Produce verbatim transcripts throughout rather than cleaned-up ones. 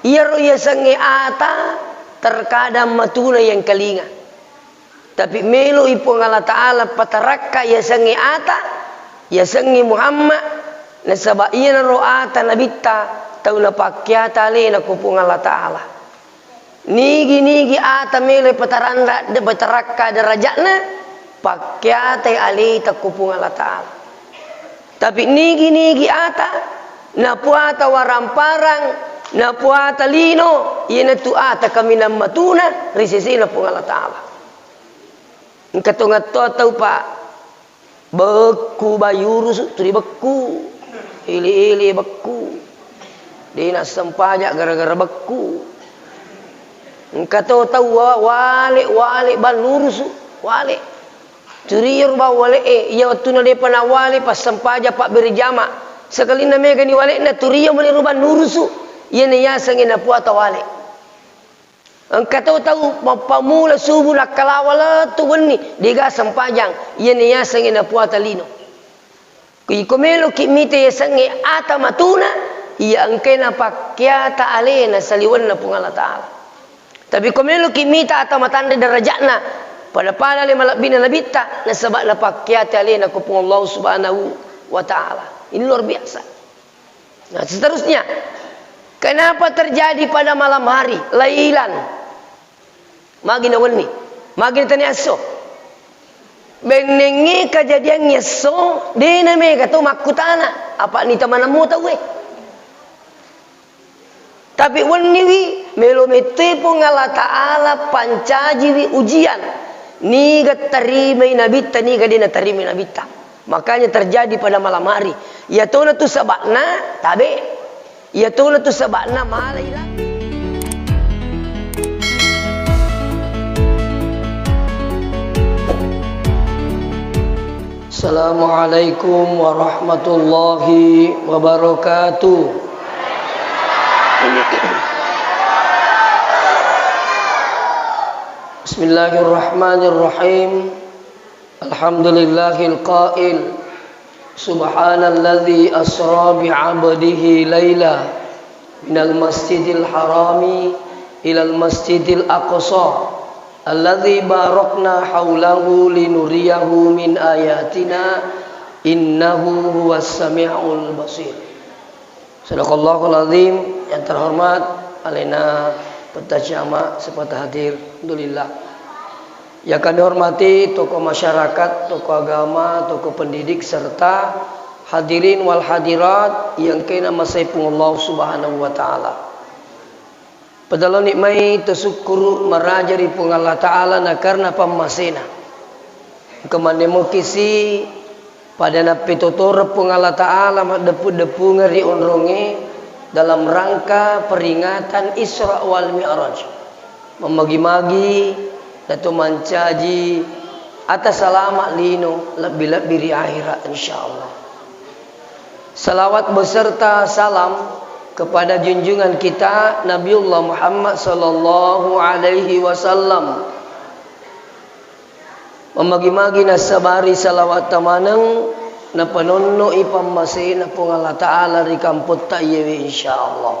Iyaro yasengnge ata terkadang matuna yengkalinga. Tapi melo'i Puang Allah Ta'ala patarakka yasengnge ata, yasengnge Muhammad, nasaba iyanaro ata nabitta tau napakkiata alena ko Puang Allah Ta'ala. Nigi-nigi ata melo pataranra-, patarakka derajatna, pakkiatai aleta ko Puang Allah Ta'ala. Tapi nigi-nigi ata, napuata waramparang, napuata lino, iyanatu ata kaminang matuna ri sesena Puang Allah Ta'ala. Engka tongattoa tau, Pak, bekku bayurusu turi bekku, ele-ele bekku, de nassempaja gara-gara bekku. Engka to tau wa-, wale, wale bannurusu, wale. Turiya ruba wale'e, iya wettunna depa nawale passempajang pabbere jama. Sekalinna megani wale'na, turiya mani ruba nurusu. Iyana yasengnge napuata wale. Engka to tau mappamula subu nakkalawa lettu wenni, dega sempajang. Iyana yasengnge napuata lino. Iko meloki mita yasengnge ata matuna, iya engkae napakkiata alena saliwenna Puang Allah Ta'ala. Tapi ko meloki mita ata matanre derajatna, pada-pada le malebbina nabitta, nasaba napakkiata alena ko Puang Allah Subhanahu wa Ta'ala. Ini luar biasa. Nah, seterusnya, kenapa terjadi pada malam hari, lailan? Magi na wenni, magi na tania esso. Bennengnge kajadiangnge esso, de na mega to makkutana, apa nita manammu tauwe. Tapi wenniwi, melo mettui Puang Allah Ta'ala pancajiwi ujian. Niga tarimai nabitta, niga de natarimai nabitta. Makanya terjadi pada malam hari. Iyatona tu sabakna, tabe. Iyatona tu sabakna malai la. Assalamualaikum warahmatullahi wabarakatuh. Bismillahirrahmanirrahim. Alhamdulillahil qail, subhanalladzi asra bi'abdihi laila minal masjidil harami ilal masjidil aqsa, alladzi barakna haulahu linuriyahu min ayatina, innahu huwas sami'ul basir. Sadaqallahul azim. Yang terhormat alena Petta Camat, sempat hadir, alhamdulillah. Yang kami hormati tokoh masyarakat, tokoh agama, tokoh pendidik, serta hadirin wal hadirat yang kena masai Puang Allah Subhanahu wa Ta'ala. Padaloni mai tasukkuru maraja ri Puang Allah Ta'ala na karena pammasena. Engka manne mukisi pada nappitotoreng Puang Allah Ta'ala maddeppu-deppungeng ri onrongnge dalam rangka peringatan Isra wal Mi'raj. Mammagi-magi nato mancaji ata salama lino lebbi-lebbi ri akhirat, insyaallah. Salawat beserta salam kepada junjungan kita Nabiullah Muhammad sallallahu alaihi wasallam. Mamagi-magi nassabari salawat tamaneng, napanonno'i pammasena Puang Allah Ta'ala ri kampotta iyewe, insyaallah.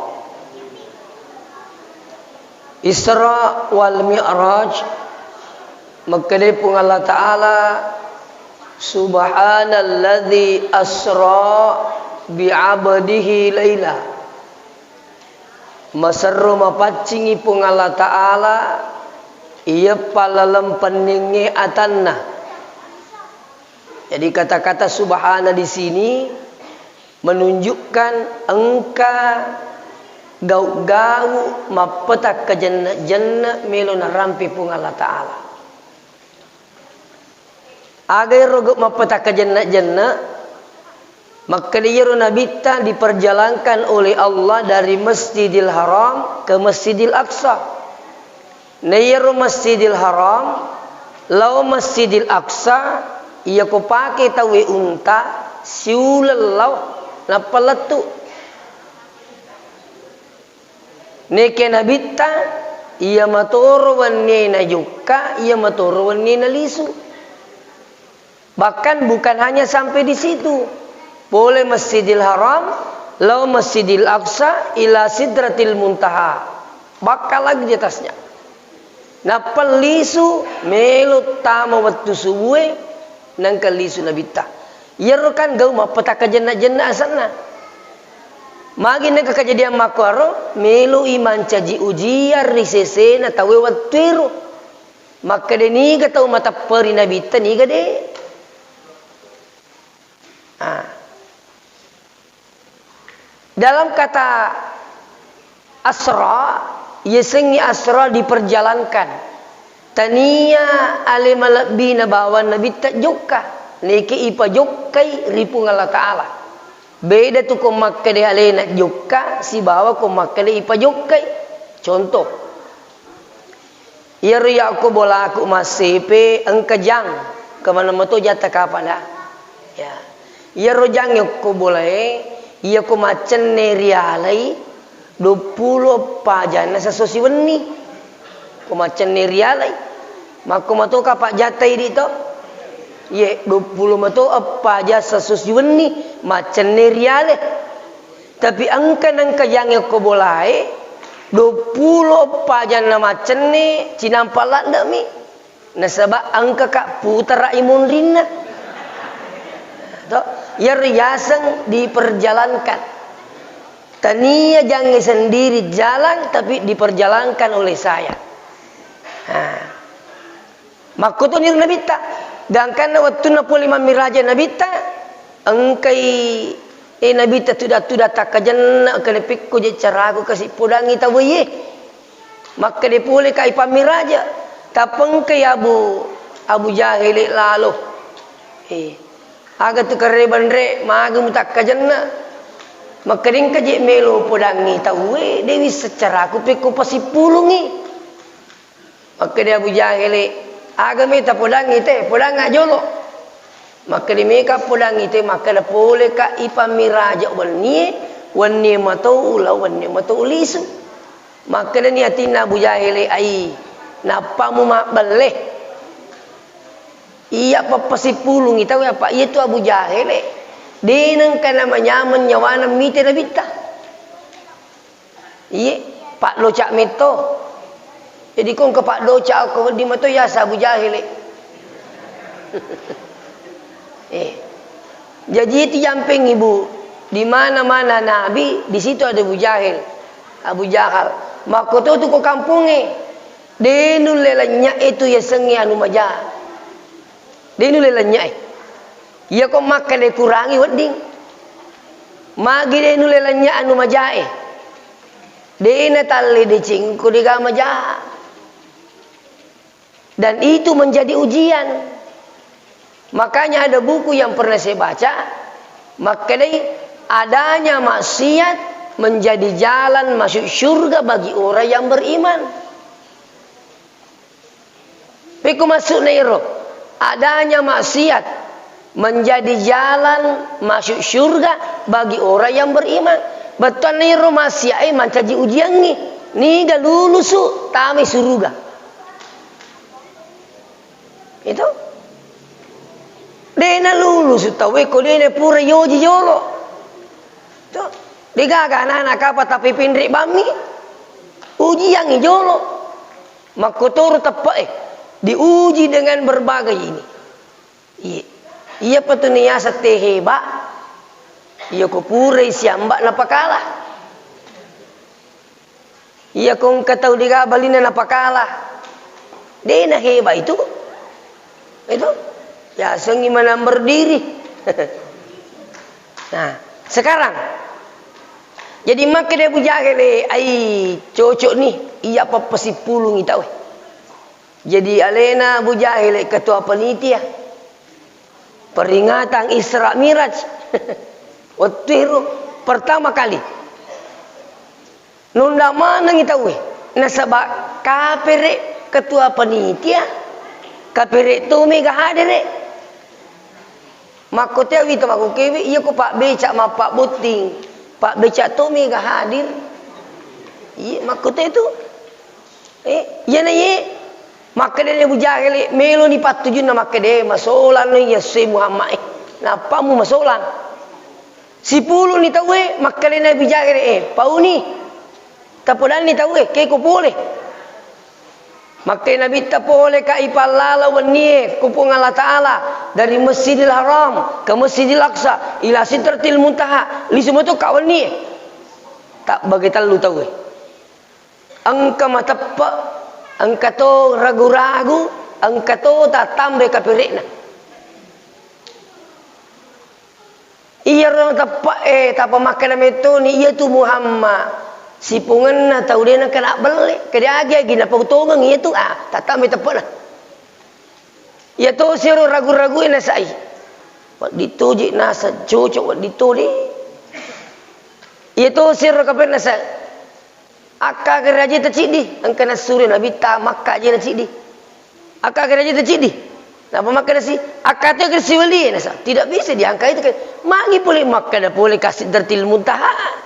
Isra wal Mi'raj, makkedai Puang Allah Ta'ala, "Subhanalladzi asra bi'abdihi laila." Maserro mapaccingi Puang Allah Ta'ala, iya palaleng penningnge atanna. Jadi kata-kata subhana di sini menunjukkan engka gau-gau mappeta kajenne-jenne melo narampe Puang Allah Ta'ala. Aga ero gau mappeta kajenne-jenne? Makkeda iyaro Nabitta diperjalankan oleh Allah dari Masjidil Haram ke Masjidil Aqsa. Na iyaro Masjidil Haram lao Masjidil Aqsa, iyako pake tauwe unta, siuleng lao nappa lettu. Neke Nabitta, iya matoro wennie najokka, iya matoro wennie nalisu. Bahkan bukan hanya sampai di situ. Pole Masjidil Haram, Lao Masjidil Aqsa ila Sidratil Muntaha. Bakka lagi di atasnya. Nappa lisu, melo tama wettu subue, nengka lisu Nabitta. Iyaro kan gau mappatakkajenna-jenna asenna. Magi nengka kejadian makkuaro, meloi mancaji ujian ri sesena tauwe wettuero. Makkeda niga tau matepperi Nabitta, niga de. Ah. Dalam kata asra, yasengnge asra diperjalankan. Tania ale malebbina bawang Nabitta jokka, neke ipajokkai ri Puang Allah Ta'ala. Beda tu ko makkeda alena jokka sibawa ko makkeda ipajokkai. Contoh, Iyaro yakko bolaku massepe engka jang, kemaneng mato jatta kapang da. Ya. Iyaro jang yakko bolae, iyako maccenne rialai duappulo eppa janna sesso siwenni. Ko maccenne rialai. Makko mato kapang jatta idi to? Iye, duappulo mato eppa jang sesso siwenni maccenne riale. Tapi engka nengka jang yakko bolae, duappulo eppa janna maccenne, cinampa ladde'mi. Nasaba engka ka putara i munrinna. To, iyaro yaseng diperjalankan. Tania jangnge sendiri jalan, tapi diperjalankan oleh saya. Nah. Makkutoni ro Nabitta. Gangkanna wettunna pole mammiraja Nabitta, engkai, eh, Nabitta tudang-tudang takkajenna, engka napekko je caraku kasi podangi tauwe. Makkeda pole ka ipammiraja. Tappa engkai Abu, Abu Jahele lalo. Eh, aga tu karebanre, magi mutakkajenna. Makkeda engka je melo podangi tauwe, de wisseng caraku pekko pasippulungi. Makkeda Abu Jahele, "Aga meta podangngi te, podangnga jolo." Makkeda meka podangngi te, makkeda pole ka ipammiraja wennie, wennie mato ula, wennie mato lisu. Makkedani atinna Abu Jahele, "Ai, nappamu mabbelle. Iya pappasippulungi tau apa iya tu Abu Jahele. De nengka namanyameng nyawana mite Nabitta." Iye, paddoca metto. Jadi ko engka paddoca ko wedding mato yasa Abu Jahele. Eh. Jadi itu jampeng ibu, di mana-mana Nabi, di situ ada Abu Jahil, Abu Jahal. Makkoto tu ko kampongnge, de nulle lennye itu yasengnge anu maja. De nulle lennye. Iyako makkeda kurangi wedding. Magi de nulle lennye anu majae. De natalle deceng ko dega maja. Dan itu menjadi ujian. Makanya ada buku yang pernah saya baca, makkedai adanya maksiat menjadi jalan masuk surga bagi orang yang beriman. Pekko maksudna ero, adanya maksiat menjadi jalan masuk surga bagi orang yang beriman. Bettuanna ero maksiat e mancaji ujiangngi, niga lulusu tamai suruga. Itu. Dena lulusu tauwe ko dena pura yoji jolo. Tuh, degaga anak-anak kapang tapi pinri bammi. Ujiangngi jolo. Makkotoro teppe'e, diuji dengan berbagai ini. Iya. Iya patu niaseng te heba. Iya ko purai siamba napakala. Iya ko engka tau dega balinna napakala. Dena heba itu. Itu. Yasengngi menang berdiri. Nah, sekarang. Jadi makkeda Abu Jahil, "Ai, cocok nih, iya pappasippulungi tau." Jadi alena Abu Jahil ketua panitia peringatan Isra Miraj. Wettu ero pertama kali. Nunda manengi tauwe. Nasaba kapere ketua panitia, kapere to mega hadere. Makkotea wita makkukewe, iya ko pabbeca mappabbotting, pabbeca to mega hadir. Iya, makkotea tu. Eh, iyana ye, makkedani Abu Jahil, meloni pattujunna makkeda, "Masolang no iya Syekh Muhammad, eh, nappamu masolang." Sipuluni tauwe, makkeda Nabi Jabir, "Eh, pauni. Tapodanni tauwe, keko pole." Makkeda Nabitta, "Pole ka ipallala wennie ko Puang Allah Ta'ala dari Masjidil Haram ke Masjidil Aqsa ila Sidratil Muntaha, lisu meto ka wennie." Tabbage tellu tauwe. Engka mateppe, engka to ragu-ragu, engka to tattambai kapere'na. Iyaro teppe'e, tapamakkeda mettoni, iyatu Muhammad sipungenna tau de nengka nabbelle, kede agi-agi napautongeng iyatu, ah, tattambai teppe'na. Iyato siro ragu-ragu e nasai. Wedding toje nasa cocok, wedding to de. Iyato siro kape nasa. Akka keraja ta ciddi, engka nasuro Nabitta makka aja na ciddi. Akka keraja ta ciddi. Napa makkeda si, akka to ke siwali nasa. Tidak bisa diangkat itu kan. Magi pole makkeda pole ka Sidratil Muntaha.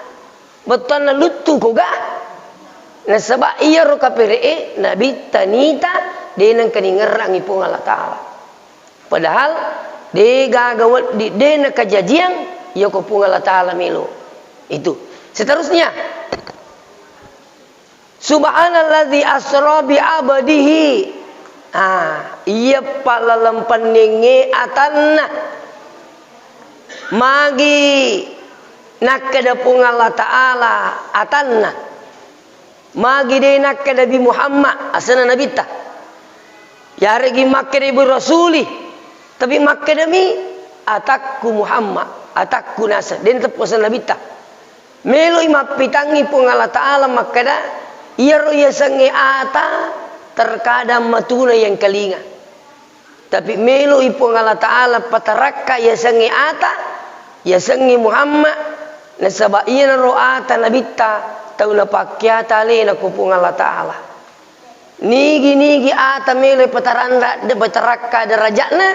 Bettuanna luttu koga. Nasaba iyaro kapere'e Nabitta nita de nengka ningerrangi Puang Allah Ta'ala. Padahal de gaga wedding de nakajajiang, iya ko Puang Allah Ta'ala melo. Itu. Seterusnya, subhanalladzi asra bi abdihi. Ah, iya palaleng pennengnge atanna. Magi nakkeda Puang Allah Ta'ala atanna. Magi de nakkeda bi Muhammad, asenna Nabitta. Yaregi makkeda bi rasuli, tapi makkedami atakku Muhammad, atakku naseng, de nateppu asenna Nabitta. Meloi mappitangngi Puang Allah Ta'ala makkeda, iyaro yasengnge ata terkadang matuna yengkalinga. Tapi meloi Puang Allah Ta'ala patarakka yasengnge ata, yasengnge Muhammad, nasaba iyanaro ata Nabitta tau napakkiata alena ko Puang Allah Ta'ala. Nigi-nigi ata meloi pataranra-, patarakka derajatna,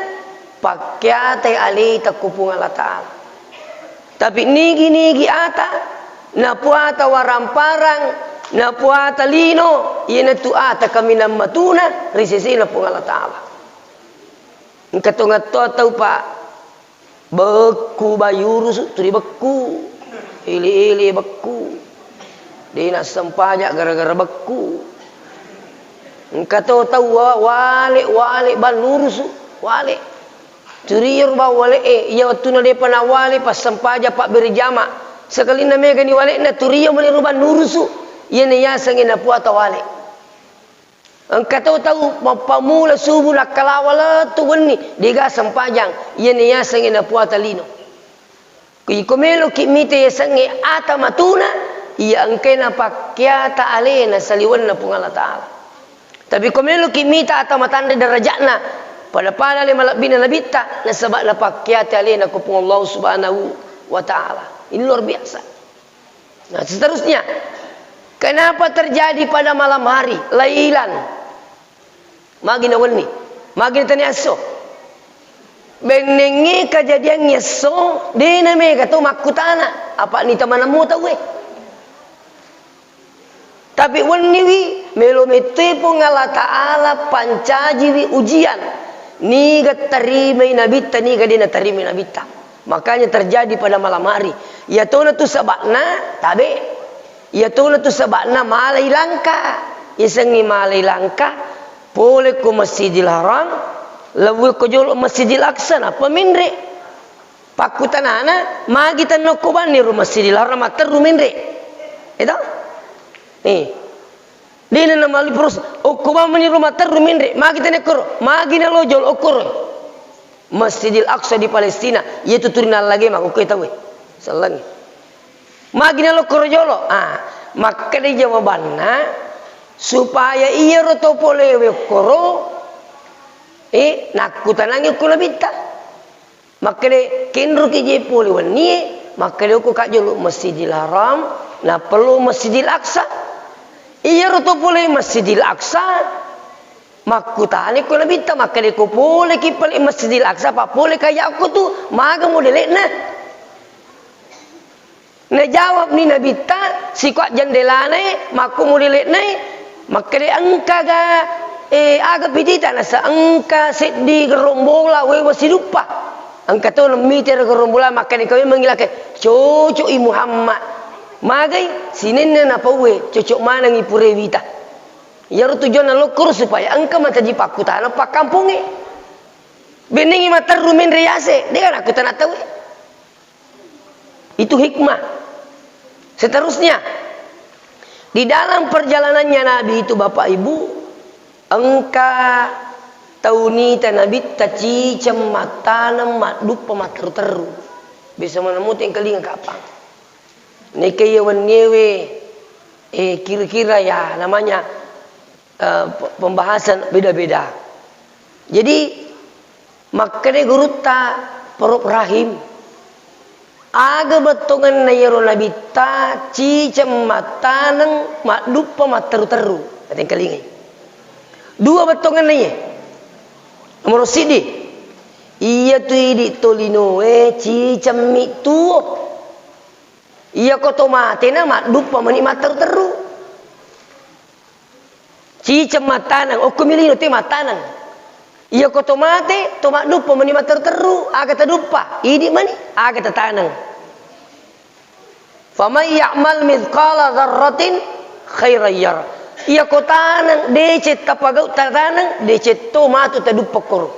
pakkiatai aleta ko Puang Allah Ta'ala. Tapi nigi-nigi ata, napuata waramparang, napuata lino, iyanatu ata kaminang matuna ri sesena Puang Allah Ta'ala. Engka tongattoa tau, Pak, bekku bayurusu, tuli bekku, ele-ele bekku, de nassempajang gara-gara bekku. Engka to tau wa-, wale, wale bannurusu, wale. Turiya ruba wale'e, iya wettunna depa nawale passempajang pabbere jama. Sekalinna megani wale'na, turiya mani ruba nurusu. Iyana yasengnge napuata wale. Engka to tau mappamula subu nakkalawa lettu wenni, dega sempajang. Iyana yasengnge napuata lino. Iko meloki mita yasengnge ata matuna, iya engkae napakkiata alena saliwenna Puang Allah Ta'ala. Tapi ko meloki mita ata matanre derajatna, pada-pada ale malebbina Nabitta, nasaba napakkiata alena ko Puang Allah Subhanahu wa Ta'ala. Ini luar biasa. Nah, seterusnya, kenapa terjadi pada malam hari, lailan? Magi na wenni, magi na tania esso. Bennengnge kajadiangnge esso, de na mega to makkutana, apa nita manammu tauwe. Tapi wenniwi, melo mettui Puang Allah Ta'ala pancajiwi ujian. Niga tarimai Nabitta, niga de natarimai Nabitta. Makanya terjadi pada malam hari. Iyatona tu sabakna, tabe. Iyatona tu sabakna malai langka. Yasengngi malai langka, pole ko Masjidil Haram, lewwe ko jolo Masjidil Aqsa, nappa menre. Pakkutanana, magi tenna okko banni ro Masjidil Haram matteru menre. Eto? Eh. Dena namalli pros, okko bang mani ro matteru menre, magi tenna okkoro, magi nalo jolo okkoro. Masjidil Aqsa di Palestina, iya tu turi nallage mako koe tauwe. Sellengi. Magi nalo okkoro jolo. Ah, makkeda jawabanna, supaya iyaro to polewe okkoro, eh, nakkutanangi okko Nabitta. Makkeda, kenroki je pole wennie, makkeda okko ka jolo Masjidil Haram, nappa lo Masjidil Aqsa. Iyaro to pole Masjidil Aqsa, makkutana ko Nabitta, makkeda ko poleki pale Masjidil Aqsa, pa pole kaya okko tu, maga modele'na? Najawabni Nabitta, sikua jendelanae, makko modele'nae, makkeda engkaga, eh, aga pitita, nasa engka seddi gerombola wewa siduppa. Engka to nemmite ro gerombolang makkeda kawé mengilake, "Cocok i Muhammad." Magai, sininna napauwe, cocok maneng i pura wita. Iyaro tujuanna lokkoro supaya engka mataji pakkutana pakkampongnge. Bennengngi matteru menre yase, de' ga nakkutana tauwe. Itu hikmah. Seterusnya, di dalam perjalanannya Nabi itu, Bapak Ibu, engka tau nita Nabitta ciceng mattaneng madduppa matteru-teru. Bisa menemuti engkalinga kapang. Nekke iya wenniewe, eh, kira-kira ya namanya, eh, pe-, pembahasan beda-beda. Jadi, makkeda gurutta Prof Rahim, aga bettongenna iyaro Nabitta ciceng mattaneng madduppa matteru-teru. Atengkalingai. Dua bettongenna iye. Nomoro siddi, iyatu idi tolinoe cicemmi tuo. Iyako to matena madduppa mani matteru-teru. Ciceng mattaneng, okkomi lino te mattaneng. Iyako to mate, to madduppa mani matteru-teru, aga taduppa, idi mani, aga tataneng. Faman ya'mal mithqala dzarratin khairan yarah. Iyako taneng, deceng tapagau tataneng, deceng to matu taduppa koro.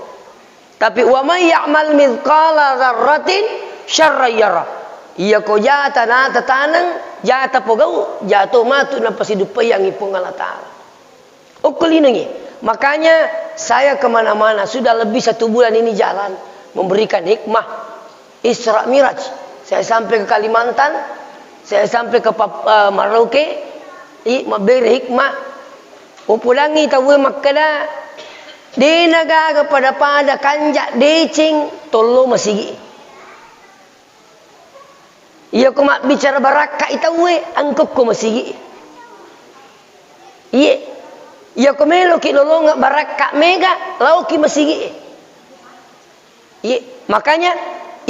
Tapi, "Wa may ya'mal mithqala dzarratin syarran yarah." Iyako jata nata taneng, jata pogau, jato matu napasiduppaiyangngi Puang Allah Ta'ala. Okko linongi. Makanya saya kemana-mana, sudah lebih satu bulan ini jalan, memberikan hikmah Isra Miraj. Saya sampai ke Kalimantan, saya sampai ke Pap-, eh, Merauke, i, mabbere hikmah. Upodangngi tauwe makkeda, de' nagaga pada-pada kanja deceng tollo masigi. Iyako mabbicara barakka i tauwe, engkokko masigi. Iye. Iyako meloki lolonga barakka mega, laoki masigi. Iye. Makanya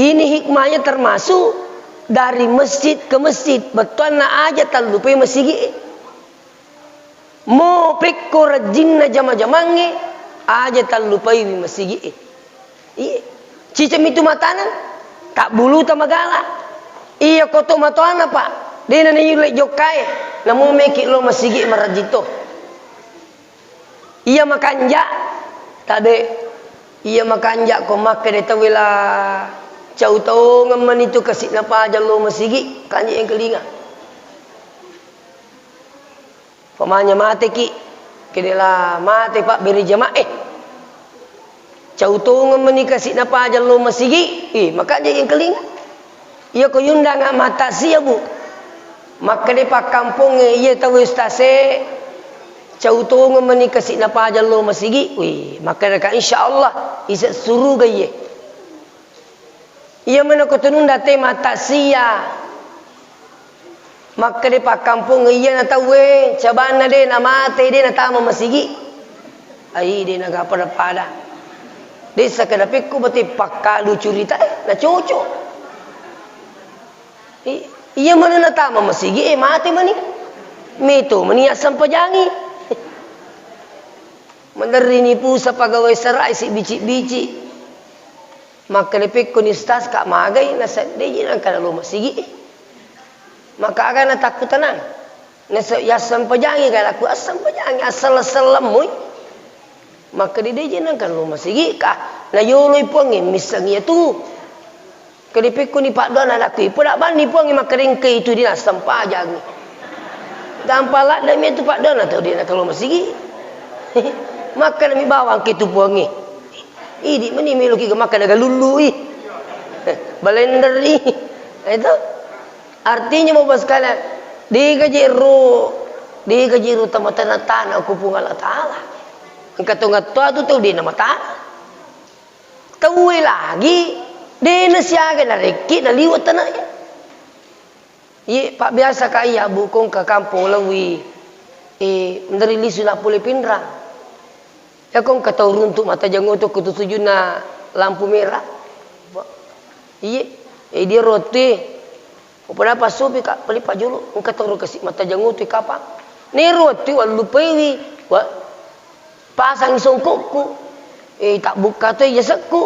ini hikmahnya termasuk dari masjid ke masjid. Bettuanna aja tallupai masigi. Mo pekko rajinna jama-jamangnge, aja tallupaiwi masigi'e. Iye. Cicemmi tu mataneng, tabbuluta magala. Iya ko to matoanna, Pak, dena nayulle jokkae, namo meki lo masigi marajito. Iya makanja, tabe. Iya makanja ko makkeda tauwe la cau tongeng mani tu kasi napaja lo masigi, kanja engkalinga. Pamanya mateki, kedela mate pabbere jama'e. Cau tongeng mani kasi napaja lo masigi, eh, makanja engkalinga. Iya ko yundanga mata sia, Bu. Makkeda pakkampongnge, iya tau ustase, cau tongeng mani kasi napaja lo masigi. Wih, makkeda ka insyaallah isa suruga iye. Iya mena ko tununda te mata sia. Makkeda pakkampong, iyana tauwe cabanna de namate, de natama masigi. Ai, de nagapada-pada. De sakeda pekko bate pakkalu curitae, na cocok. I-, iya mana natama masigi, eh, mate mani. Meto mani assampajangi. Maderri nipusa pagawai sarai si bici-bici. Makkeda pekkoni ustaz ka magai, naseddei je nangka nalo masigi. Maka aga natakkutanang. Nase-, yassampajangi ka, aku assampajangi, assala-salemmui. Makkeda de je nangka nalo masigi ka, nayoloi puangnge misseng iya tu. Kede pekkoni paddoana anakku, ipoda banni puangnge makkeda engka itu dia assampajangi. Tampa ladde mi tu paddoana tau dia nangka nalo masigi. Makkeda mi bawang ke tu puangnge. Idi meni meloki ga makkeda ga lullui. Balenderi. Itu. Artinya, mau sekalian, dega jeru, dega jeru tama tanah-tanah ku Puang Allah Ta'ala. Engka tongattoa tu tau dena matana. Tauwe lagi, dena siaga narekki naliwat tanahnya. Iye, pabbiasa ka iya, Bu, ko engka kampong lawi, eh, menderri lisu na pole Pinrang. Iya ko engka tau runtu matajang oto ko tusujunna lampu merah. Iye, eh, dia roti. Upana passupi ka, pali pajulu, engka tau kasi matajang oto kapang. Nero wettu wallupaiwi, wa-, pasang songkokku. Eh, tabbukka toi jasekku.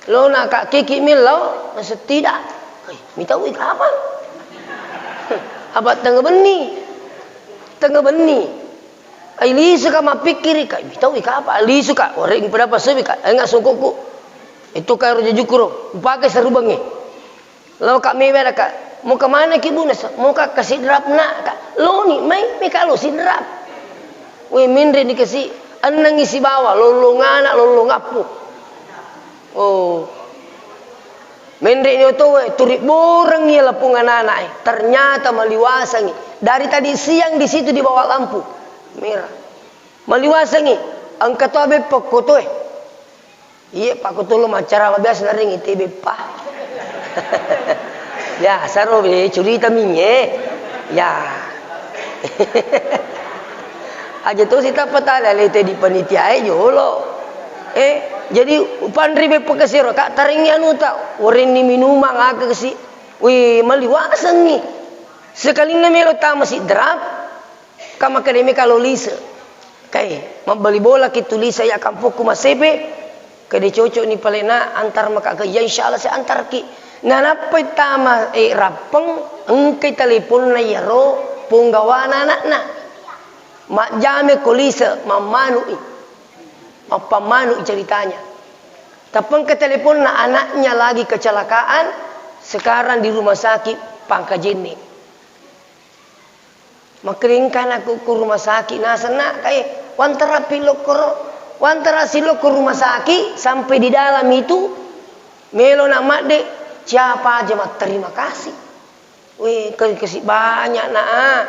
Lo na ka kiki millau, naseng tidak. Ai, mitau i kapang. Apa tengnga benni? Tengnga benni. Ai, lisu ka mappikkiri ka, mitau i kapang. Lisu ka, oreng pada pasewi ka, enggak songkokku. Itu ka ro jajuku ro, upake sarubangnge. Lao ka mewa ka, mo ka mana ki bu? Naseng, mo ka ka Sidrap na ka. Loni mai, meka lo Sidrap. We, menre ni kasi, ennengi sibawa, lollong anak, lollong appu. Oh. Menre ni oto we, turi boreng iya lapung anak-anak e. Ternyata maliwasangi. Dari tadi siang di situ di bawah lampu merah. Maliwasangi. Engka to abe pekko to e. Iye, Pak, ko tolong maccarama biasa naring ite beppa. Ya, saro be curita minye. Ya. Aja to sita patale alete di panitia e jolo. Eh, jadi upanri beppa kesero, Kak, taringi anu ta, warenni minumang aga kasi. Wih, maliwasengi. Sekalinna melo tama Sidrap, Ka makkeda meka lo lise. Kai, mabbali bola ki tu lise ya kampokku Masepe. Kede cocok ni palena antar maka ke, ya insya Allah saya antar ki. Nanappai tama e rappeng, engkai teleponna yaro ponggawana anakna. Majjame ko lise, mammanui. Mappammanu ceritanya. Tappa engka teleponna anaknya lagi kecelakaan, sekarang di rumah sakit Pangkajene. Makkeringka anakku ku rumah sakit naseng nak kae, wantara pilokko ro, wantara silokko rumah sakit sampai di dalam itu melo na madde, siapa aja matterima kasih. Weh, ke-, kasi banyak na, ah.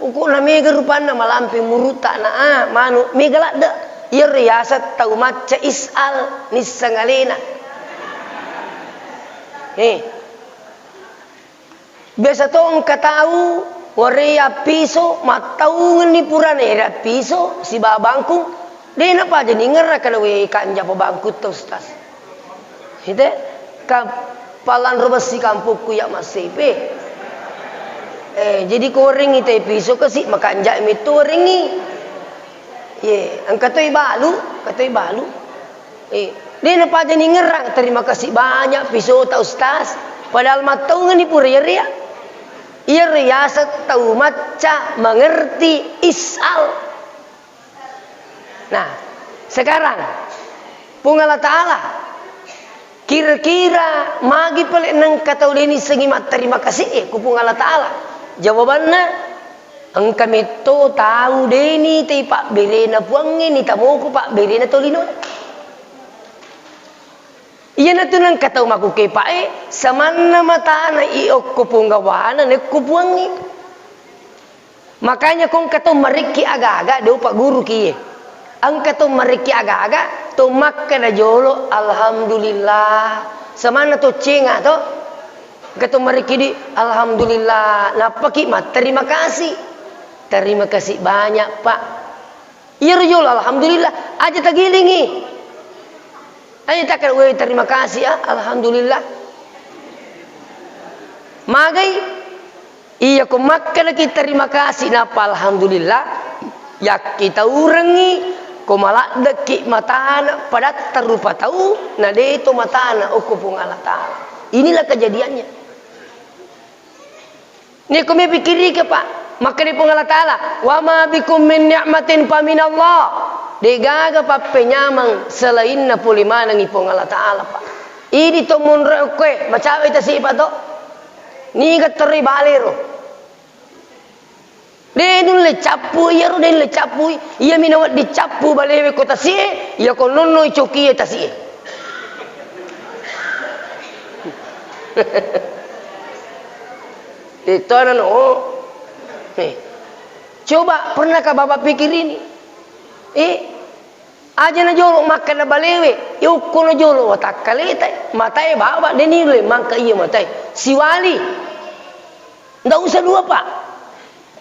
Pokokna mega rupanna malampe murutta na, ah. Manu, mega ladde. Iyaro yaseng tau macca isal nisseng alena. Eh. Biasa to engka tau wareya piso, mattaungenni purana ere piso sibawa bangkung. De napaja ningerra kada we kanja pa bangkutta, Ustaz. Ite, ka palanro bessi kampokku ya Masepe. Eh, jadi ko werengngi te piso kasi makanja metto werengngi. Ye, engka toi balu, engka toi balu. Eh, de napaja ningerrang, terima kasih banyak pisota Ustaz. Padahal mattaungenni pura yeria. Iyaro yaseng tau macca mengerti isal. Nah, sekarang, Puang Allah Ta'ala, kira-kira magi pale nengka tau de nissengi matterima kasih e ku Puang Allah Ta'ala? Jawabanna, engka metto tau de nitei pabberena Puangnge, nitamoko pabberena tolino. Iyanatu nengka tau makkukepa'e, samanna matana i okko ponggawana nekko Puangnge. Makanya ko engka to marikki aga-aga, de upa guru kiye. Engka to marikki aga-aga, to makkeda jolo, "Alhamdulillah." Samanna to cenga to. Engka to marikki di, "Alhamdulillah." Nappaki matterima kasih. "Terima kasih banyak, Pak." Iyaro jolo, "Alhamdulillah." Aja tagilingi. Aja takkeda, "Weh, terima kasih, ah. Alhamdulillah." Magai? Iya, ko makkedaki terima kasih, nappa alhamdulillah, yakkitaurengngi, ko maladdekki matana, padatta rupa tau, na de to matana, okko Puang Allah Ta'ala. Inilah kejadiannya. Niko mi pikirike, Pak, makkeda Puang Allah Ta'ala, "Wa ma bikum min ni'matin fa minallah." Degaga pappenyameng selainna pole manengi Puang Allah Ta'ala, Pak. Idi to monro okkoe, macawai tasi, Pak, to. Niga terri balero. De nulle cappu iyaro, de nulle cappui. Iyami nawedding cappu balewe ko tasie, iya ko nonnoi cokie tasie. Itu anak no. Eh. Coba pernahkah Bapak pikir ini? Eh, aja na jolo makkeda balewe, yukko na jolo watakkaleta, matae baba, de nulle mangka iya matae. Siwali. Ndak usah dua, Pak.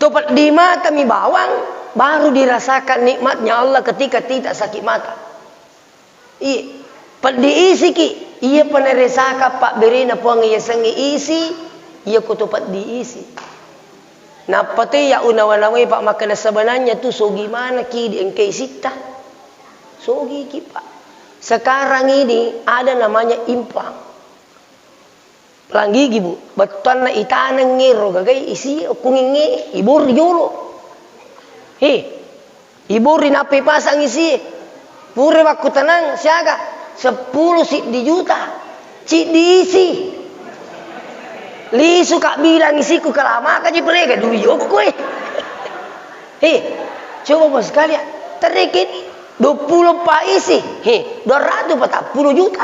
To peddi mata mi bawang, baru dirasakan nikmatnya Allah ketika tidak sakit mata. Iya, peddi isiki, iya peneresaka pabberena Puang yasengnge isi, iya ko to peddi isi. Nappa te ya unawa-nawai, Pak, makkeda sebenarnya tu sogi manaki di engkai sitta. Sogiki, Pak. Sekarang ini ada namanya infak. Pelanggigi, Bu, bettuanna itanengngi ro gagai isi okkungingnge ibori jolo. He, ibori nappa ipasang isi. Pura wakkutanang siaga? Seppulo siddi juta. Ciddi isi. Lisu ka bilang isiku, kelamaka ji perega dui okko e. He, coba bos sekalian. Terikini dua puluh pa isi. He, dua ratus patappulo juta.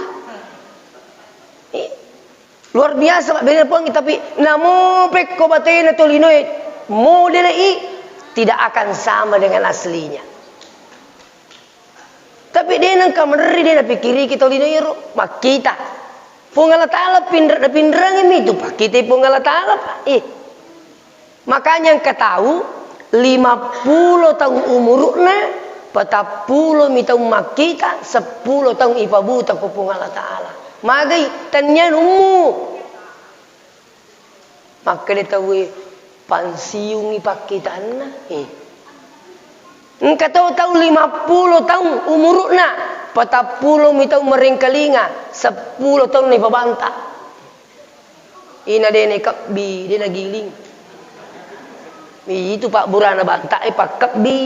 Eh, luar biasa, Pak, bene Puang, tapi namo pekko batena tolinoe model i, tidak akan sama dengan aslinya. Tapi de nengka meneri, de napikiriki tolinoe ro, makkita. Puang Allah Ta'ala pinra-, napinrangi mi tu, pakkitai Puang Allah Ta'ala, Pak. Eh. Makanya engka tau lima puluh taung umuru'na, patappulo mi taung makkita, seppulo taung ipabuta ko Puang Allah Ta'ala. Magai, tennia ummu. Makkeda tauwe, "Pansiungi pakkitanna." Eh. Engka to tau lima puluh taung umuru'na, patappulo mi taung marengkalinga, seppulo taung naipabanta. Ina de naikebbi, de nagiling. Itu pabburana banta e pakkebbi.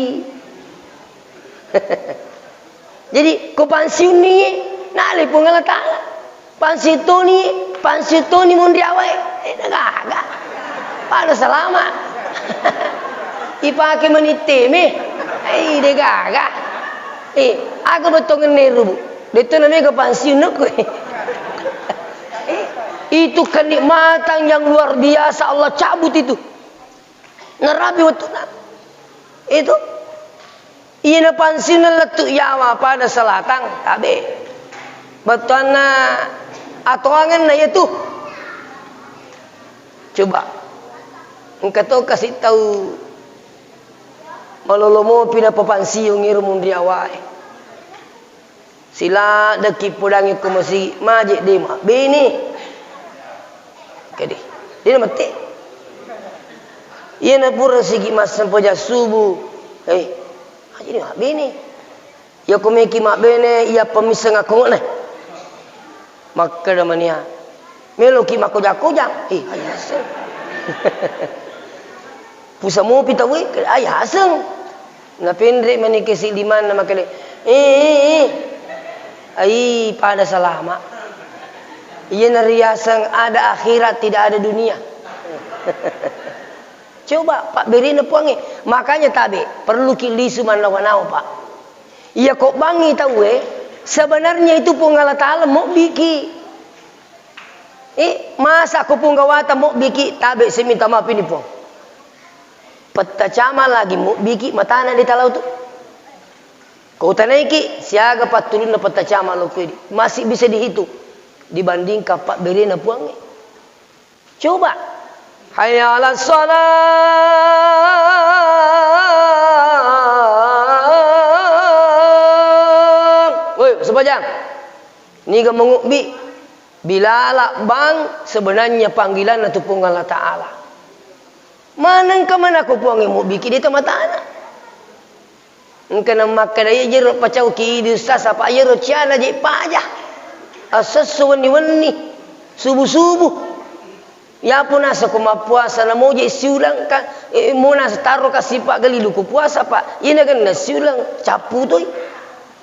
Jadi, ko pansiunni, nalai Puang Allah Ta'ala. Pansiuttoni, pansiuttoni monri awae. Eh, de gaga. Pada salama. Ipake mani teme. Eh, de gaga. Eh, aga bettongenna eru, Bu? Detto namega pansiun okko. Eh, itu kenikmatan yang luar biasa Allah cabut itu. Narapi wettuna. Itu. Iyana pansiunna lettu yawa pada selatang, tabe. Bettuanna atoangenna iyatu. Coba. Engka to kasi tau malolo mopi napapansiung iro munri awae. Siladdeki podangi ko masigi, maje de mabbene. Kede. De namette. Iyana pura sigi massempajang subuh. Eh, maje de mabbene. Iyako meki mabbene, iya pemisseng akkongo'na. Makkeda mania, "Meloki makkoja-koja?" Eh, aja aseng. Pusa mopi tauwe, aja aseng. Napenre mani kesi limanna makkeda, "Eh, eh, eh. Ai, pada salama." Iyana riaseng ada akhirat, tidak ada dunia. Coba, pabberena Puangnge. Makanya tabe, perluki lisu mannawa-nawa, Pak. Iyako bangngi tauwe, sebenarnya itu Puang Allah Ta'ala mobbiki. Eh, masa ko Puang gawata mobbiki, tabe, saya minta maaf ini, Puang. Petta cama lagi mobbiki, matana di talau tu. Ko tanaiki, siaga pattulunna petta cama lokko ini. Masih bisa dihitung dibandingkan pabberena Puangnge. Coba. Hayya 'alas shalah. Woi, sempajang. Niga mengubbi? Bilala bang sebenarnya panggilanna tu Puang Allah Ta'ala. Manengka manako Puangnge mubbiki de tamatana. Engka namakkeda, "Iya jero pacauki idi Ustaz, apa iyaro ciana je paja. Assesso wenni-wenni, subuh-subuh. Yapo nasa ko mappuasa, namo je siulang ka, eh, mo nasa taro ka sipa galilu ko puasa, Pak. Iya nagenna siulang, cappu toi.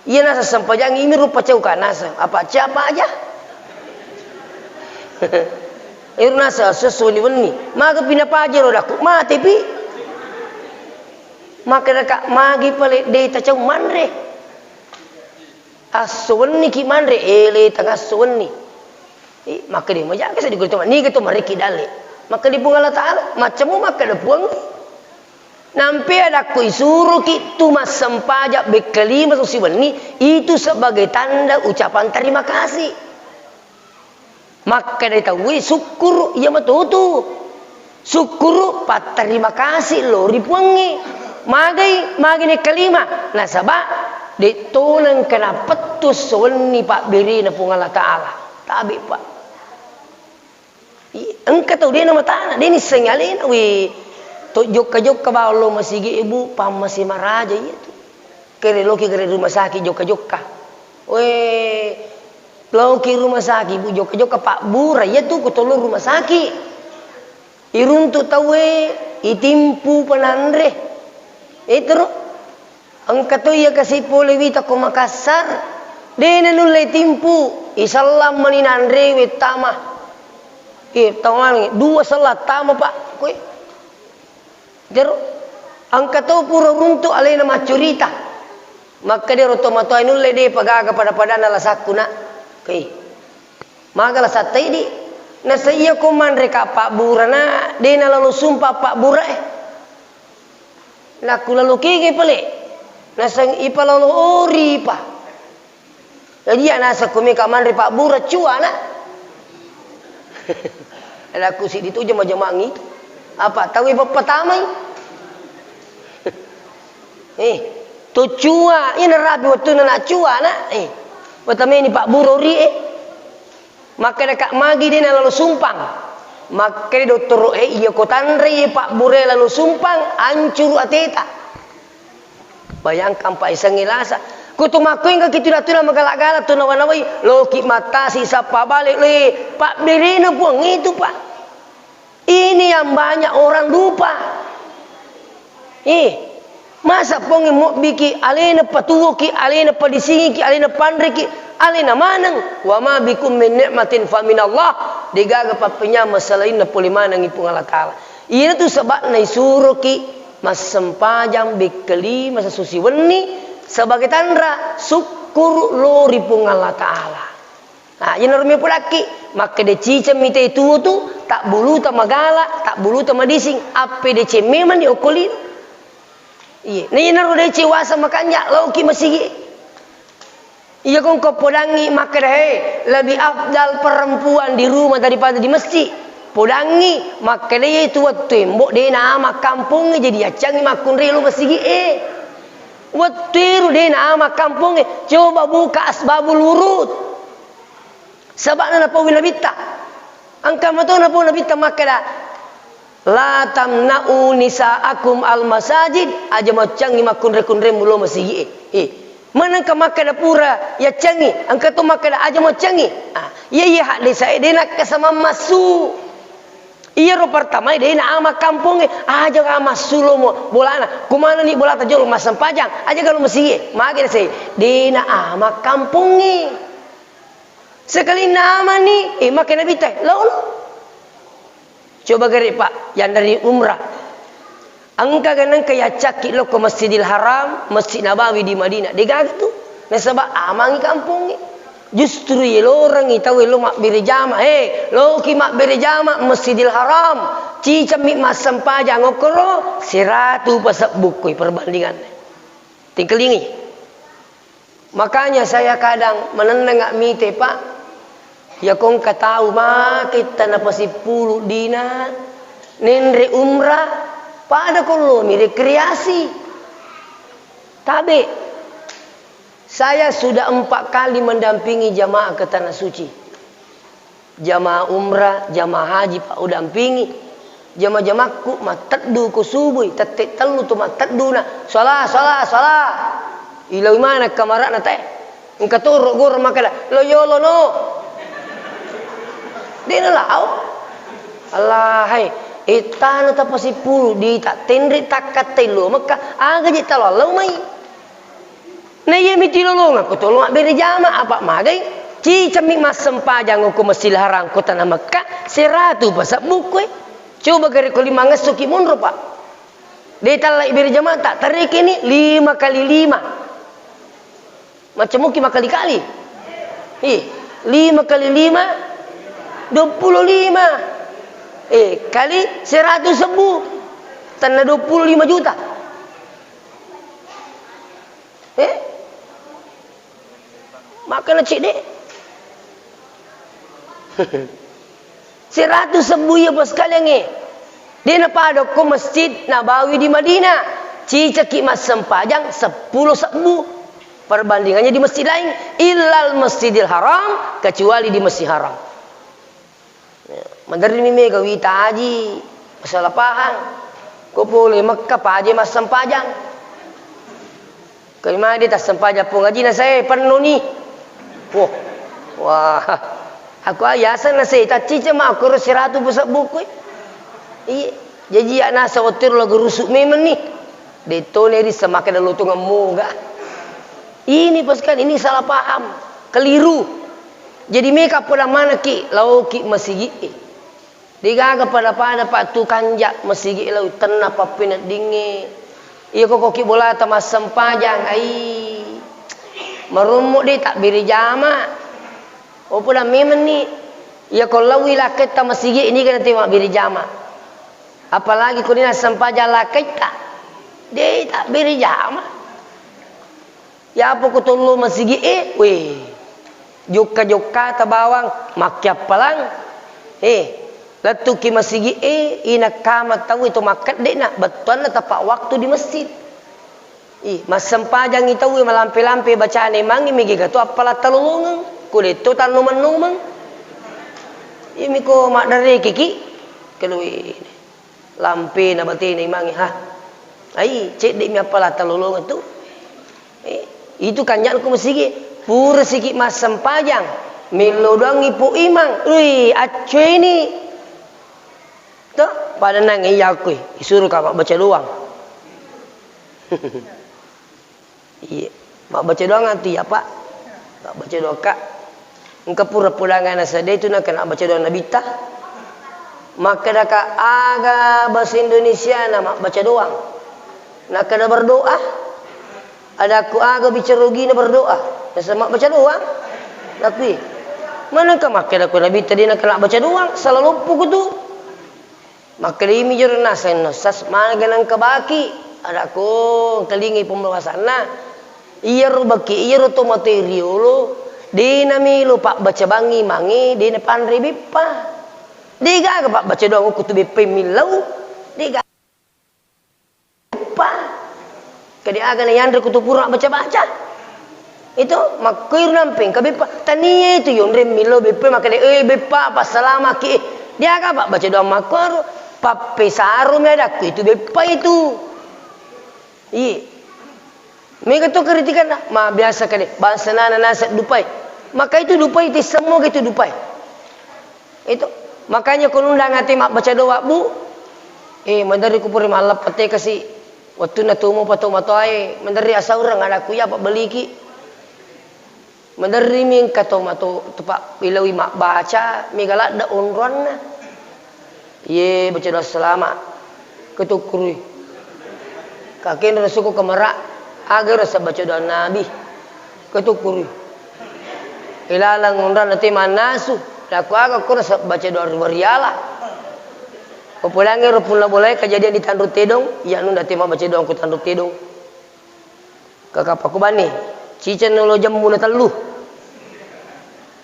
Iya nasa sempajang imi ro pacauka nasa, apa cia paja." Ero nasa assesso wenni-wenni. Maga pi napaja ro dakku, mate pi. Makkedaka, "Magi pale de tacau manre? Asso wenni ki manre, ele tangasso wenni." Eh, makkeda, "Majaga sa digoreng to, niga to marekki dalle." Makkeda Puang Allah Ta'ala, "Maccamu makkeda Puang." Nampe adakku isuruki tu massempajang bekkalima susi wenni, itu sebagai tanda ucapan terima kasih. Makkeda tauwe, "Sukkuru, iya matotu. Sukkuru, patterima kasih lo ri Puangnge." Magai, magai nekkalima? Nasaba de to nengka napettu esso wenni pabberena Puang Allah Ta'ala. Tabe, Pak. I-, engka tau de namatana, de nissengi alena, we, to jokka-jokka bawang lo masigi, Ibu, pammase maraja iya tu. Kere loki kere rumah sakit jokka-jokka. We, laoki rumah sakit, bu, jokka-jokka pabbura, iya tu ko tolong rumah sakit. Iruntu tauwe, itimpu pananre. Etero, engka to iya kasi pole wita ko Makassar, de nanulle timpu, isallang mani nanre wettama. Eh, tau maneng, dua sellang tama, Pak. Koe. Jero, engka to pura runtu alena maccurita. Makkedaro tomatoa nulle de pagaga pada-padanna lasakku, Nak. Oke. Maga lasatta idi. Nasa iya ko manre ka pabburana, de nalalo sumpa pabbura e. Nakku lalo kege pale. Nasa ipalalo ori pa. Jadi, ya, nasakku meka manre pabbura, cuana. Ada ku sidi tu jama-jama ngitu. Apa, tahu ibu pertama i? Eh, tu cua, ini rapi waktu na cua, nak. Eh, pertama ini pabbura ori, eh. Makkeda ka magi de nalalo sumpang. Makkeda dottoro e, iya ko tanre iya pabbura lalo sumpang, ancuru ateta. Bayangkan, Pak, isengnge lasa. Ko tu makkuingka ki tuna-tuna magala-gala tu nawa-nawai, loki mattasi sappa bale, le, pabberena Puang itu, Pak. Ini yang banyak orang lupa. Eh, masa Puang mobbiki, alena patuoki, alena padisingiki, alena panriki, alena maneng. Wa ma bikum min ni'matin fa minallah. Degaga pappenyama selainna pole manengi Puang Allah Taala. Iyana tu sebabna isuroki massempajang bekkelima sasusi wenni sebagai tanra sukkuru lori Puang Allah Taala. Nah, iyanaro mi pudakki, makkeda ciceng mi te tuo tu, tabbuluta magala, tabbuluta madising, appedeceng memang ni okko lino. Iye, na iyanaro deceng wasa makanja, laoki masigi. Iya ko engka podangngi makkeda, "He, lebih afdal perempuan di rumah daripada di masjid." Podangngi makkeda, "Iya tu wettu embo de na ama kampongnge jadi yaccangi makkunrai lo masigi e." Wettu eru de na ama kampongnge, coba buka Asbabul Wurud. Saba'na napauwi Nabitta. Engka mato napau Nabitta makkeda, "La tamna'u nisa'akum al masajid," aja maccangngi makkunre-kunremu lo masigi'e. Eh, manengka makkeda pura yaccangngi, engka to makkeda aja maccangngi. Ah, iya, iya, haddesae de nakkasamang massu. Iyaro pertamae de na ama kampongnge, aja massu lo mo bolana. Kumanani bolata jolo massempajang, aja galo masigi'e. Mage nasai, de na ama kampongnge. Sekalinna amani, eh, makkeda Nabitta, "Laono." Coba gare, Pak, yang dari umrah. Engka ganengka yaccakki lokko Masjidil Haram, Masjid Nabawi di Madinah. Degaga tu. Nasaba amangi kampongnge. Justru yelorengi tau lo mabbere jama. Eh, loki mabbere jama Masjidil Haram. Cicammi massempajang okkoro, seratu pasebbu koi perbandinganna. Tingkalingi. Makanya saya kadang manenneng mite, Pak. Iya ko engka tau make tanah pasippulu dina nenre umrah, pada ko lomi rekreasi. Tabe, saya sudah empat kali mendampingi jamaah ke tanah suci. Jamaah umrah, jamaah haji, Pak, udampingi. Jama-jamakku matteddu ko subui, tette tellu tu mattedduna, "Sala, sala, sala." Iloi maneng kamara'na tae. Engka toro goro makkeda, "Lo yolo no." De nalao. Allahai, ettana tapasippulu dita tenre takkattai lo Mekka, aga je talo allau mai. Na iya mi tilolongeng ko tolo mabbere jama, apa magai? Cicammi massempajang ko Masjidil Haram ko tanah Mekka, seratu pasebbu koe. Coba gare ko limangesso ki monro, Pak. De tallai bere jama, tak tareke ni lima kali lima. Macam muki makali-kali. Ih, lima kali lima, dua puluh lima. Eh, kali seratu sebbu. Tanna dua puluh lima juta. Eh? Makkana cedde. Seratu sebbu iya pasekaliangnge. De napada ko Masjid Nabawi di Madinah. Cicaki massempajang seppulo sebbu. Perbandingannya di masjid lain. Illal Masjidil Haram, kecuali di Masjid Haram. Maderri mi mega wita aji, masalah pahang. Ko pole Mekka paje massempajang. Ko magi tassempajang Puang Aji na sae pennoni. Wah, wah. Aku ayasa na se taccica ma aku ro siratu pesebbuku. Iya, jaji ya nasa wettu ro lagu rusu memang ni. Detto ne rissa maka dalu tu ngemmu ga. Ini pasukan, ini salah paham, keliru. Jadi meka poda manaki laoki masigi. Degaga pada-pada, Pak, tu kanja masigi lao tenna pappeneddingnge. Iya ko koki bolata massempajang, ai. Marummu de takbiri jama. Oh, pula memang ni. Iya ko lawi laketta masigi ini kan nanti mabbiri jama. Apalagi ko ni nassempajang laketta. De takbiri jama. Yapo ko tollo masigi e, weh. Jokka-jokkata bawang, makkiappalang. Eh, lettuki masigi e, inakkama tau itu makkedde na, bettuanna tepat waktu di masjid. Ih, massempajangi tau malampe-lampe bacane mangi megi gatu appala talolongeng. Ko detto tannomeng-nomeng. Imi ko maddareki ki, kelui. Lampe na batena imangnge, ha. Ai, cedde'mi appala talolongeng tu. Eh, itu kanja'na ko masigi. Pura siki massempajang, mello doangngi po imang. Ui, accoeni. To, pada nang iya kui, isuro ka mabbaca doang. Iya. Mabbaca doang antu iya, Pak. Mabbaca doang, Kak. Engka pura pudangana sedde tu nakana baca doang Nabitta. Makkedaka aga bahasa Indonesia na mabbaca doang. Nakada berdoa. Adakku aga bicara ogina berdoa. Nasa mabbaca doang. Nakui. Manengka makkeda ku Nabitta de nakana baca doang. Salah loppo ku tu. Makkedami jero naseng, "Sas, maga nengka baki?" Adakko, engkalingai pembahasanna. Iyaro baki, iyaro tomatoe riolo, de namelo pabbaca bangngi mange, de napanre beppa. De gaga pabbaca doang okko tu beppa millau. De gaga. Beppa. Kede aga na yanre kutu pura baca-baca. Itu makkuiru nampe engka beppa. Tania itu yonre millau beppa makkeda, "Eh, beppa, passalamaki." Eh, dia aga pabbaca doang makkuaro. Pappesarumi adakku itu beppa itu. Iya. Mega to kritikanna, ma biasa kade, bangsa nana naseng dupai. Maka itu dupai, itu semua itu dupai. Itu. Makanya ko nundang ate mabbaca doa, Bu. Eh, maderri ku pura malleppa tekasi. Wettunna tomo pa tomatoae, maderri asaureng adakku iya pabbeliki. Maderri mi engka tomato tepa ilawi mabbaca, mega ladde onroanna. Iye, baca doa selama. Ketukkurui. Kakena nasuko kemera, aga rasa baca doa Nabi. Ketukkurui. Ilalang onroanna te mannasu. Dakku aga ko rasa baca doa wariala. Ko pulangnge ro punna bolae kejadian di Tanru Tedong, iya nunda te mabbaca doang ko Tanru Tedong. Kakappa ko banni, ciceng nolo jemmu na tellu.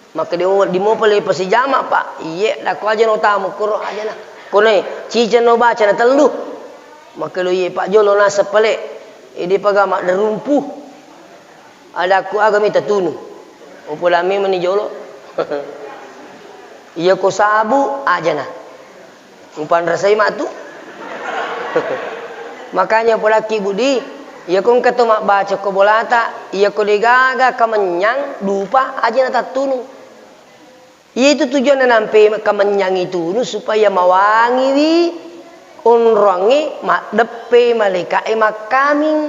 Makkeda, "Oh, di mopa le pasijama, Pak?" "Iye, dakko aja no tamu koro aja na." "Kone, ciceng no baca na tellu." Makkeda, "Iye, Pak, jolo naseng pale." Ede paga madderumpu. Adakku aga mita tunu. Upolami meni jolo. Iya ko sabu ajana. Upanrasai matu. Makanya polaki budi, iya ko engka to mabbaca ko bolata, iya ko degaga kamennyang dupa ajana tattunu. Iyatu tujuanna nampe kamennyang itunu supaya mawangiwi onroangnge maddeppe malaeka'e makkaming.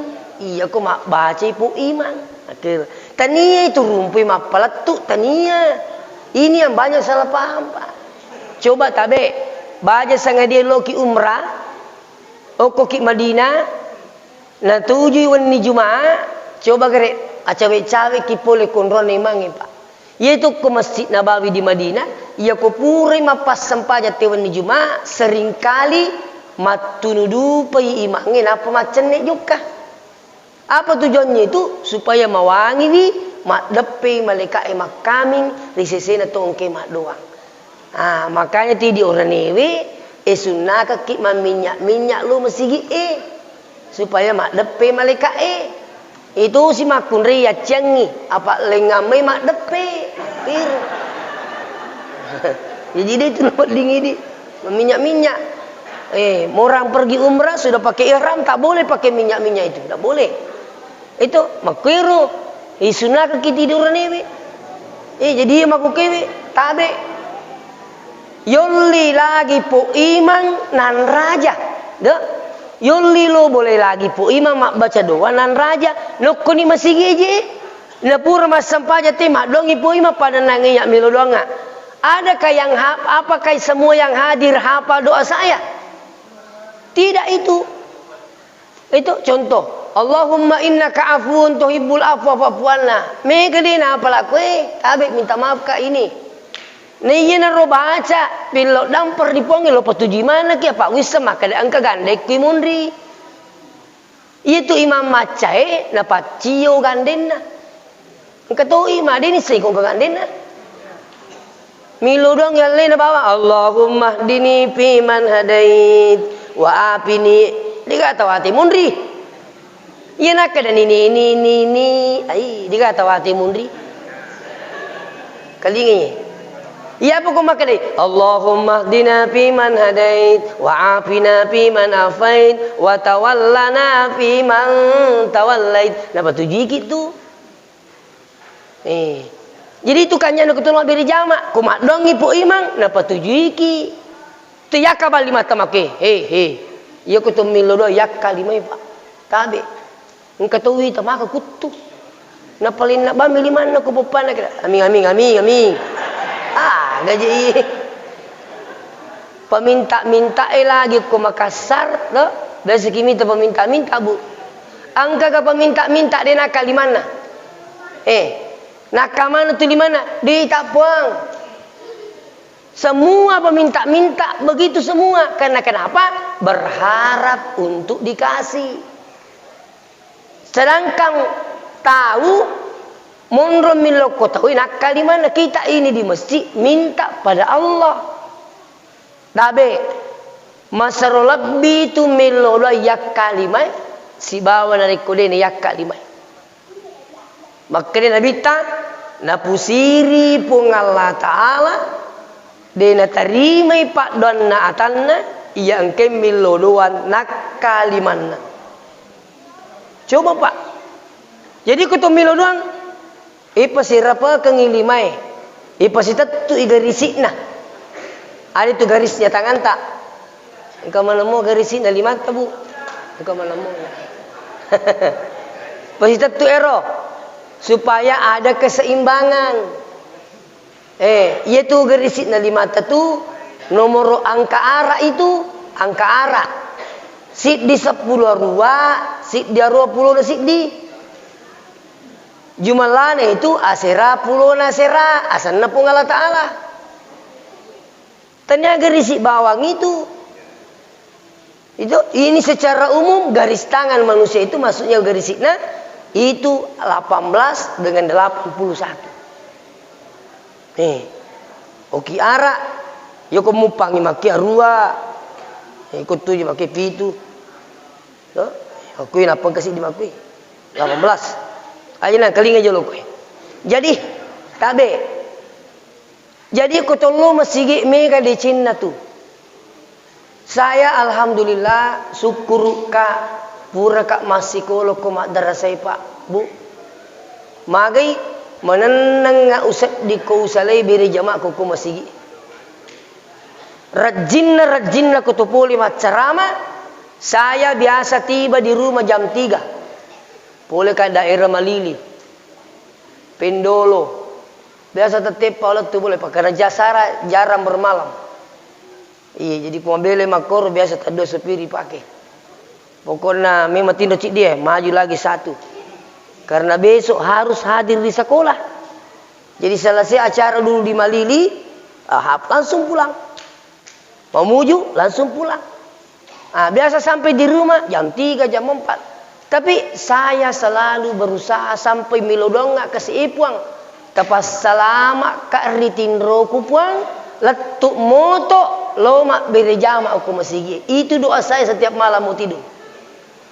Iyako mabbacai po imang. Akhir. Tania itu rumpui mappalettu, tania. Ini yang banyak salah paham, Pak. Coba tabe, baja sangadia loki umrah, okkoki Madinah, natujui wenni Juma'a, coba gere acawe-caweki pole konronna imangnge, Pak. Iyatu ko Masjid Nabawi di Madinah, iyako purai mappassempajang te wenni Juma'a, seringkali mattunu dupai imangnge nappa maccenne jokka. Apa tujuannya itu? Supaya mawangiwi maddeppe malaeka'e makkaming ri sesena to engkae maddoang. Ah, makanya ti di oranewe, e sunnakekki mamminnya-minnya lo masigi e, supaya maddeppe malaeka'e. Itu si makkunrai yacciangngi, apa lengngang mai maddeppe. Pir. Jadi dia itu wedding idi meminyak-minyak. Eh, orang pergi umrah sudah pakai ihram, tak boleh pakai minyak-minyak itu, tak boleh. Itu makkuiro, isunakekki ti di oranewe. Eh, jadi iya makkukewe, tabe. Yolli lagi po imang nanraja. De. Yolli lo boleh lagi po imang mabbaca doa nanraja. Nokkoni masigi je. Napura massampaja te maddoangi po imang pada nangeya melo doangnga. Adakah yang ha-, apakah semua yang hadir hafal doa saya? Tidak itu. Itu contoh. "Allahumma innaka afuwun tuhibbul afwa fa'fu anna." Mega de napala koe, tabe minta maaf ka ini. Na iyanaro baca, pillau damper di Puangnge lo patujui maneng ki, apa wisseng makkeda engka gandekku munri. Iyatu imam maccae napaccio gandenna. Engka toi ma, de nisseng ko gandenna. Milo doang yallena bawang, "Allahumma hdini fi man hadait, wa afini." Dega tawate munri. Iya nakkeda ni, ni, ni, ni, ni. Ai, dega tawate munri. Kalingai. Iya apa ko makkeda, "Allahumma hdina fi man hadait, wa afina fi man afait, wa tawallana fi man tawallait." Napatujuiki tu. Eh. Jadi itu kanjana ko tolong beri jama, ko maddoangi po imang, napatujuiki. Tu yakka bali mata make, he, he. Iya ko to millo doa yakka limai, Pak. Tabe. Engka to wita maka kuttu. Napalenna bami limanna ko poppana kira. Aming, aming, aming, aming. Ah, gaji. Paminta-minta e lagi ko Makassar, to? Biasa ki minta paminta-minta, Bu. Engka ga paminta-minta de nakka limanna? Eh, nakka mana tu limanna? Di Tappuang. Semua peminta-minta begitu semua. Karena kenapa? Berharap untuk dikasih. Sedangkan tau monro millau ko tau nakka limanna, kita ini di masjid minta pada Allah. Tabe, masero lebbi tu millau doa yakka limae sibawa narekko de na yakka limae. Makkeda Nabitta, napusiri Puang Allah Ta'ala, de natarimai paddoanna atanna iya engkae millau doang nakka limanna. Coba, Pak. Jadi ko to millau doang, ipasirapekengngi limae, ipasitettui garisi'na. Ada tu garisnya tanganta. Engka maneng mo garisi'na limatta, Bu. Engka maneng mo. Pasitettu ero supaya ada keseimbangan. Eh, iya tu garisi'na limatta tu nomoro angka ara itu, angka ara. Siddi seppulo arua, siddi arua pulo na siddi. Jumellana itu asera pulona asera, asenna Puang Allah Ta'ala. Tania garisi bawang itu. Itu, ini secara umum garis tangan manusia itu, maksudnya garisikna itu delapan belas dengan delapan puluh satu. Nih, oki ara, yoko mupangi maki arua, yoko tuju maki pitu. To? Okkui nappa engka siddi makkui. Delapan belas. Aja nang kalinga jolo koe. Jadi, tabe. Jadi ko tollo masigi mega decenna tu. Saya alhamdulillah sukkurukka puraka massikolo ko maddarasai, Pak, Bu. Magai manennengnga usedding ko usalai bere jama ko, ko masigi. Rajinna-rajinna ko to pole maccarama, saya biasa tiba di rumah jam tiga. Pole ka daerah Malili, Pendolo. Biasa tetteppa lettu pole, pakana jasara jarang bermalam. Iya, jadi ko mabele makkoro biasa taddo supiri pake. Pokokna memang tinro ciddi e, maju lagi satu. Karena besok harus hadir di sekolah. Jadi selesai acara dulu di Malili, ah, hap-, langsung pulang. Mamuju, langsung pulang. Ah, biasa sampai di rumah jam tiga, jam empat. Tapi saya selalu berusaha sampai melo doangnga kasi, "Eh, Puang, tapassalamakka ri tinroku, Puang, lettu moto lo mabbere jama ko masigi." Itu doa saya setiap malam mau tidur.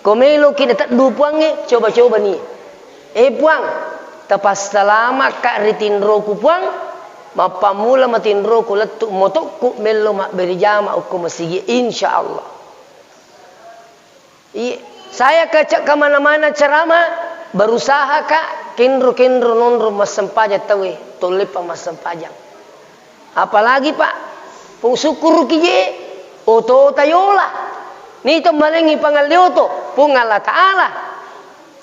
Ko meloki nateddu Puangnge, coba-coba ni. Eh, Puang, tapassalamakka ri tinroku, Puang, mappammula matinroku lettu motokku mello mabbere jama okko masigi, insya Allah. Iya, saya ke, kemana-mana ceramah, berusaha ka Kenro-kenro nonro massempajang tauwe, tolleppa massempajang. Apalagi, Pak, pung sukkuruki je, otota yola. Nito malengngi pangalle oto, Puang Allah Ta'ala.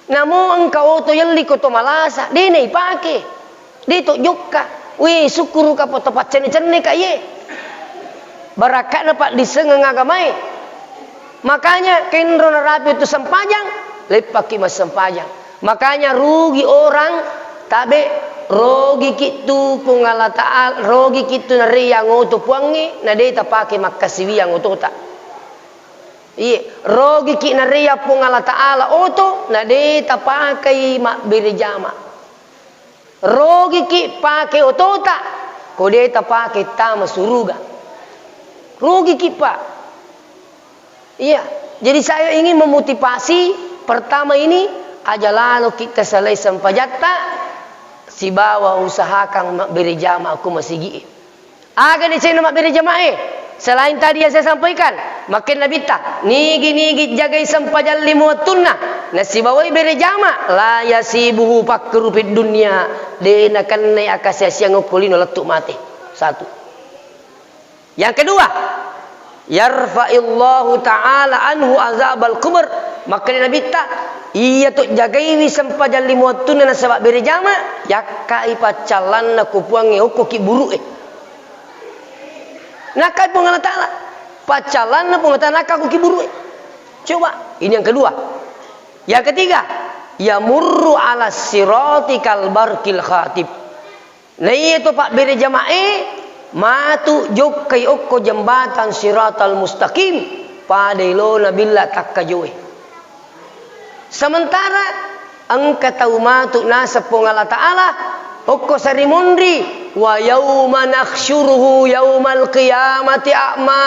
Namo engka oto yelliko to malasa, de naipake. De to jokka. Wih, sukkuruka poto paccenne-cenne ka ye. Barakka'na paddissengeng agamae. Makanya, kenro narapi tu sempajang, leppaki massempajang. Makanya, rugi orang tabe, rogiki tu Puang Allah Ta'ala, rogiki tu nare yang oto Puangnge, na de tapake makkasiwiang otota. Iye, rogiki nare yang Puang Allah Ta'ala oto, na de tapakai mabbere jama. Rogiki pake otota, ko de tapake tama suruga. Rogiki, Pak. Iya, jadi saya ingin memotivasi, pertama ini, aja laloki tasalai sempajatta, sibawa usahakan mabbere jama ko masigi. Aga decenna mabbere jamae? Selain tadi yang saya sampaikan, makkeda Nabitta, nigi-nigi jagai sempajang lima wettunna, nasibawai bere jama, la yasibuhu fakru fid dunya, de nakennai akasiasiang okko lino lettu mate. Satu. Yang kedua, yarfa'illahu ta'ala anhu azabal kubur. Makkeda Nabitta, iya to jagaiwi sempajang lima wettunna nasaba bere jama, yakkai paccallanna ko Puangnge okko ki buru'e. Nakkai Puang Allah Ta'ala. Paccallanna Puang Allah Ta'ala nakka ko ki buru'e. Coba, ini yang kedua. Yang ketiga, yamurru ala sirati kal barqil khatib. Naiya to pabbere jamae matu jokkai okko jembatan siratal mustaqim, pada elona billa takkajoe. Sementara engka tau matu naseng Puang Allah Ta'ala okko sarimunri, wa yauma nahsyuruhu yaumal qiyamati a'ma.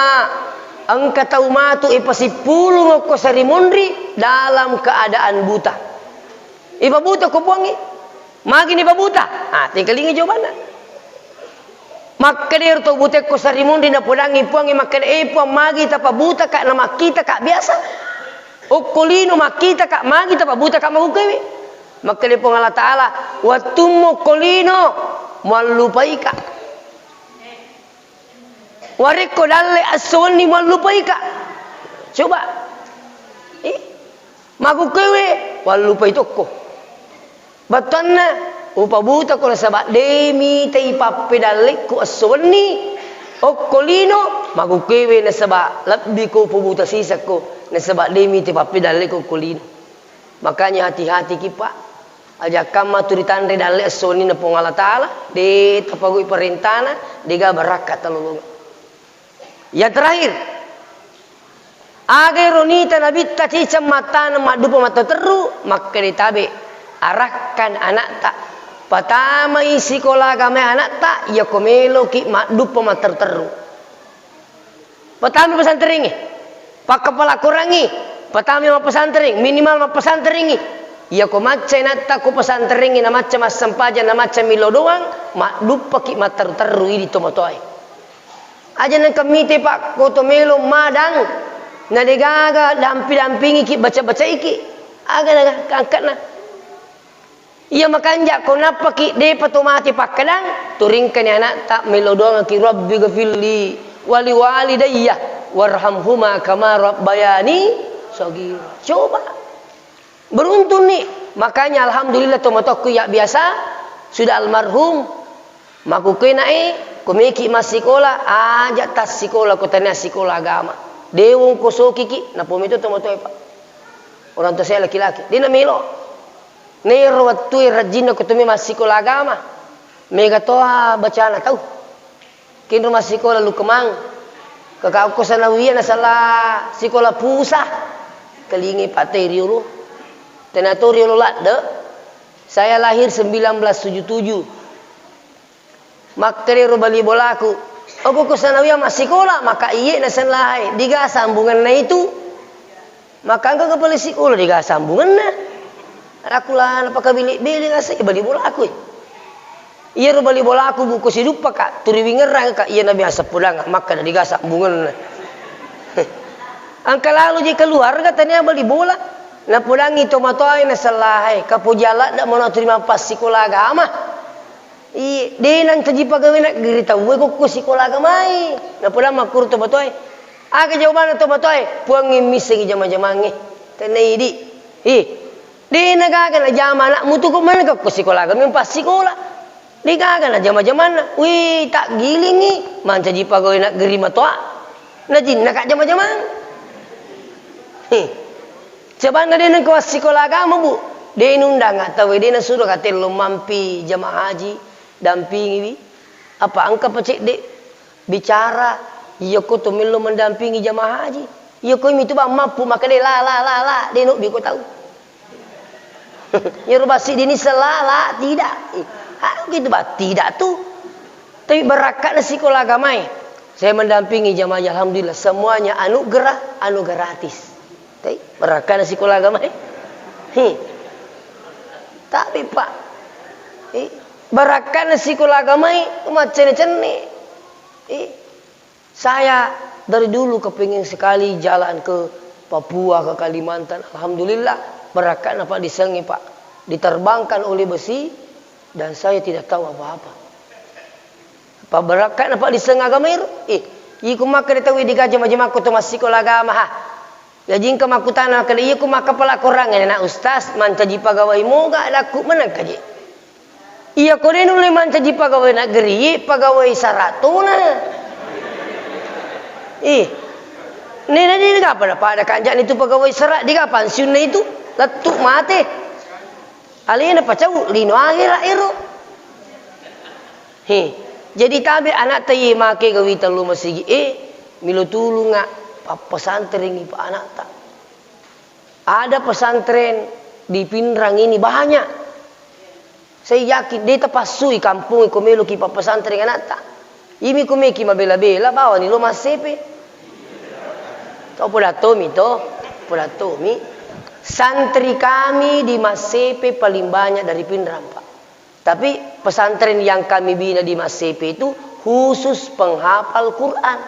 Engka tau matu ipasippulung okko sarimunri dalam keadaan buta. Ipabuta ko Puangnge. Magi nipabuta? Ah, tengkalinga jawabanna. Makkeda ero tau buta ko sarimunri napodangngi Puangnge makkeda, "Eh, Puang, magi tapabutaka namakkitaka biasa? Okko lino makkitaka, magi tapabutaka makkukewe?" Makkeda Puang Allah Ta'ala, "Wettummu okko lino muallupaika." Warekko dalle esso wenni muallupaika. Coba. Eh, makkukewe, wallupai tokko. Bettuanna, upabutako nasaba de mitai pappedallekku esso wenni, okko lino, makkukewe nasaba lebbiko upabuta sisekko, nasaba de mitai pappedallekku okko lino. Makanya hati-hati ki, Pak. Ajakkamma tu ritanre dalle esso wenninna Puang Allah Ta'ala, de tapagui parentana, dega barakka talolonga. Yang terakhir, aga ero nita Nabitta ciceng mattaneng maddupa matteru-teru, makkeda tabe, arakkan anakta, patamai sikola agamae anakta, iyako meloki maddupa matteru-teru. Patami pesantrengnge, pakkapala Korangngi, patami mappesantreng, minimal mappesantreng. Iyako macca inatta ko pesantrengnge, na macca massempajang, na macca millau doang, madduppaki matteru-teru idi tomatoae. Aja nengka mite, Pak, ko to melo madang, na degaga dampi-dampingiki, baca-bacaiki. Aga na angkatna. Iya makanja ko nappaki depa to mate pakkadang, turingkani anakta melo doangki, "Rabbi ghafirli wali walidayya warhamhuma kama rabbayani shaghira." Coba. Beruntung ni. Makanya alhamdulillah tomatoakku ya biasa sudah almarhum. Makkukue nae, ko meki massikola, aja tassikola ko tania sikola agama. De wongkosokiki, napometo tomatoae, Pak. Orang tua saya laki-laki, de namelo. Nero wettue rajinna ko tome massikola agama. Mega toa bacana tau. Kenro massikola Lukemang. Kaka okko sanawiyah nasala sikola pusat. Kelingi patai riolo. Tenato riolo ladde. Saya lahir sembilan belas tujuh tujuh. Makkedero bali bolaku, "Okko ko sanawiyah massikola?" Maka iye nasellahai, "Diga sambungenna itu?" Maka engka pale sikola, "Diga sambungenna?" Aku la napakabili-bili ngaseng bali bolaku. Iyaro bali bolaku buko siduppaka, turiwingerrangka, iya nabi aseppulang, makkeda, "Diga sambungenna?" Engka lalo je keluarga tania bali bola. Napodangngi tomatoae nasellae, kapoji aladde' mano tuli mappasikola agama. Iye, de' nancaji pagawe naggeri tauwe kokko sikola agamae. Napodang makkuro tomatoae. Aga jawabanna tomatoae? Puangnge missengngi jama-jamangnge. Tenna idi'. Ih, de' nagaga najama ana'mu tu ko maneng kokko sikola agamae mappasikola. De' gaga najama-jamanna. Wih, taggilingngi, mancaji pagawe naggeri matoa. Najinnaka jama-jamang. Heh. Sebanna de' nengka massikola agama, Bu. De' nundanga tauwe, de' nasuro katello mampi jama haji, dampingiwi. Apa engka pacedde bicara, iya ko to mello mendampingi jama haji. Iya ko mitu bang mappu, maka de' la, la, la, la, de' nobbi ko tau. Iyaro bassi dini sella, la, tidak. Eh, harus gitu, bah, tidak tuh. Tapi barakka'na sikola agamae. Saya mendampingi jamaah, alhamdulillah, semuanya anugerah, anu gratis. Tapi barakka'na sikola agamae. Hi. Tapi, Pak, eh, barakka'na sikola agamae, maccenne-cenne. Eh, Saya dari dulu kepengen sekali jalan ke Papua, ke Kalimantan. Alhamdulillah, barakka'na, Pak, disengngi, Pak. Diterbangkan oleh besi dan saya tidak tahu apa-apa. Pak, barakka'na, Pak, diseng agama ero. Eh, iko makkeda tauwe digaja majemako to massikola agama, ha. Jaji engka makkutana makkeda, "Iya ko makkapala Korang, eh, na Ustaz, mancaji pagawai moga, adakku menang kaji." Iya ko de' nulle mancaji pagawai naggeri, pagawai sara tona. Ih. Nena de' gapa na pada kanja'na itu pagawai sara, de' gapa pensiunna itu, lettu mate. Alena pacau lino akhirat ero. He. Jadi tabe' ana'ta iye make gawi tellu masigi e, milo tulungnga pappesantrengngi pa ana'ta. Ada pesantren di Pinrang ini banyak. Saya yakin de' tapassui kampong ko meloki pappesantren ana'ta. Imi ko meki mabela-bela bawani lo Massepe. To podattomi to, podattomi. Santri kami di Massepe paling banyak dari Pinrang, Pak. Tapi pesantren yang kami bina di Massepe itu khusus penghafal Quran.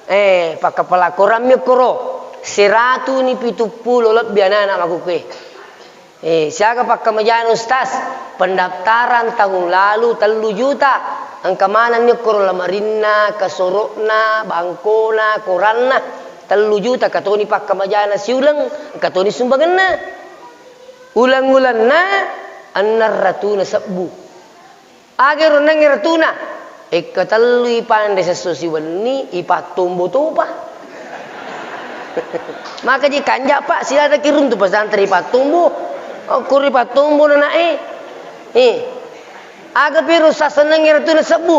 Eh, pakkapala Korammi okkoro, seratuni pituppulo lebbi anana' makkukue. Eh, siaga pakkamajana Ustaz? Pendaftaran tahun lalu tellu juta. Engka manenni okkoro lamarinna, kasoro'na, bangkona, koranna. Tellu juta, engka toni pakkamajana siuleng, engka toni sumbangenna. Uleng-ulenna enneng ratuna sebbu. Aga ero enneng ratuna? Ekka tellu ipanre sesso siwenni, ipattombo topa. Maka je kanja', Pak, silaga kiruntu pesantren ipattombo. Okkoro ipattombo nana'e. Eh. Aga piru sasenneng ratuna sebbu?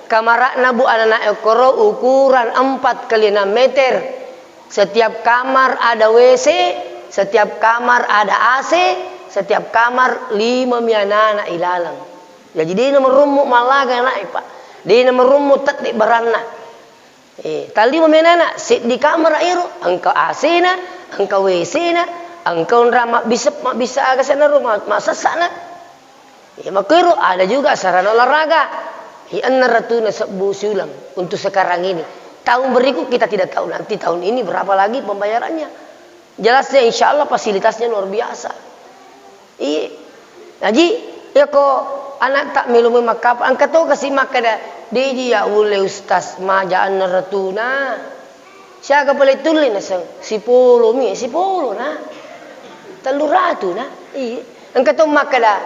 Kamara'na, Bu, anana'e okkoro ukuran empat kali enam meter. Setiap kamar ada W C, setiap kamar ada A C, setiap kamar lima mi anana' ilaleng. Jaji de' namarummu mallaga ana'e, Pak. De' namarummu tedde baranna. Eh, tallima mi anana', seddi kamara ero, engka A C-na, engka W C-na, engka onrang mabbissa, mabbissa aga senna ro, ma-, massessa'na. Ya, makkuero ada juga sarana olahraga. Ya, enneng ratuna sebbu siuleng untuk sekarang ini. Tahun berikut kita tidak tahu nanti tahun ini berapa lagi pembayarannya. Jelasnya insya Allah fasilitasnya luar biasa. Iya. Jaji, yako ana'ta melo mai makkapa, engka to kasi makkeda, "De'ji ya ulle Ustaz, maja enneng ratuna." Siaga pale tulle naseng, sipolo mi, sipolo na. Tellu ratu na. Iya. Engka to makkeda,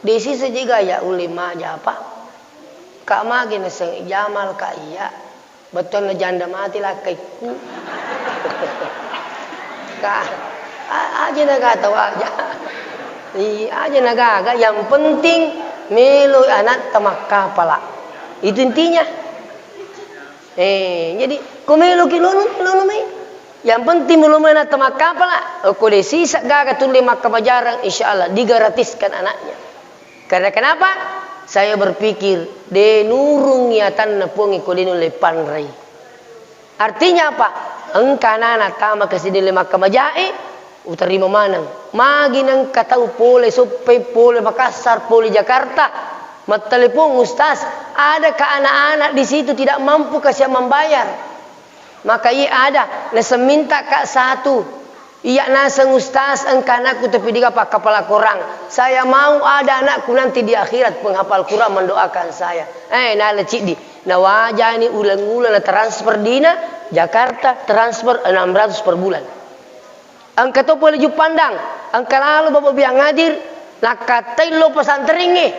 "De' sisa jiga ya ulle maja apa." Ka magi naseng, "Jamal ka iya." Bettuanna janda mati lakkaikku. Ka, a-, aja nagaga tau aja. Iya, aja nagaga, yang penting melo ana'ta makkapala. Itu intinya. Eh, jadi ko meloki lono, lono mai. Yang penting melo mai ana'ta makkapala, ko de' sisa gaga tulle makkamajarang, insya Allah digratiskan anaknya. Karena kenapa? Saya berpikir, de' nurungngi atanna Puang ko de' nulle panrai. Artinya apa? Engka anana' tama kasi de' nulle makkamajae, utarima maneng. Magi nengka tau pole Soppeng, pole Makassar, pole Jakarta, mattelepon, "Ustaz, adakah anak-anak di situ tidak mampu kasihan membayar?" Maka iya ada, naseng minta ka satu. Iya naseng ustaz, engka anakku tapi dia pakkapala Quran. Saya mau ada anakku nanti di akhirat penghafal Quran mendoakan saya. Eh, nala ciddi. Nawajani uleng-uleng na transfer dina Jakarta, transfer enam ratus per bulan. Engka to pole Jupandang, engka lalo Bapak Biang Hadir, nakkatai lo pesantrengnge.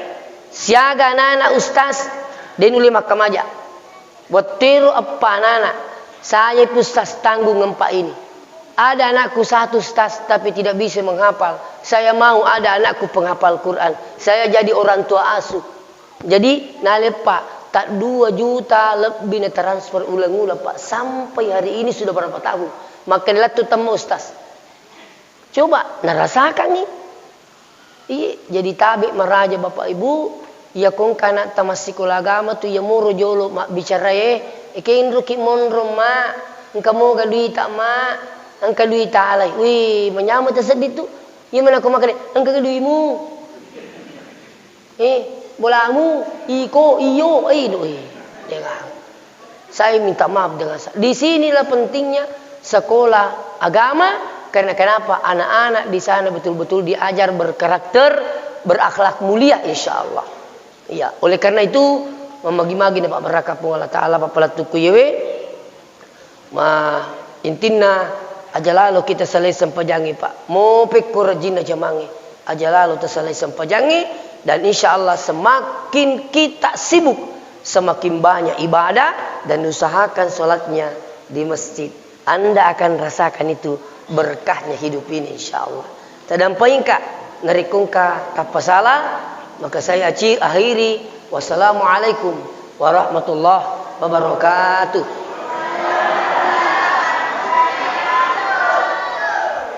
Siaga anak-anak ustaz, de nulle makkamaja. Wettero eppa anana, saya pi ustaz tanggung empa ini. Ada anakku satu ustaz, tapi tidak bisa menghafal. Saya mau ada anakku penghafal Quran. Saya jadi orang tua asuh. Jadi, naleppa, tak dua juta lebbi na transfer uleng-uleng, Pak. Sampai hari ini sudah berapa tahun. Makkeda lettu temma ustaz. Coba, narasakangngi. Iye, jadi tabe maraja Bapak Ibu, iya ko engka anakta massikola agama tu, iya moro jolo mabbicarae, e, kenroki monro, Ma, engka moga duita, Ma, engka duita alai. Wih, manyameng tasedding tu. Iya mana ko makkeda, engka duimu. Eh, bolamu, iko, iyo, eh, do, eh. Jangan. Saya minta maaf dengan sa-, di sinilah pentingnya sekolah agama, karena kenapa? Anak-anak di sana betul-betul diajar berkarakter, berakhlak mulia, insya Allah. Iya, oleh karena itu, mamagi-magi na pabbarakka Puang Allah Ta'ala, pappalettukku yewe, ma, intinna, aja lalo kita salai sempajangnge, Pak. Mopekko rajinna jamangnge, aja lalo tasalai sempajangnge, dan insya Allah semakin kita sibuk, semakin banyak ibadah dan usahakan sholatnya di masjid. Anda akan rasakan itu berkahnya hidup ini, insya Allah. Taddampaingka, narekko engka tappasala, maka saya aci-, akhiri. Wassalamualaikum warahmatullahi wabarakatuh.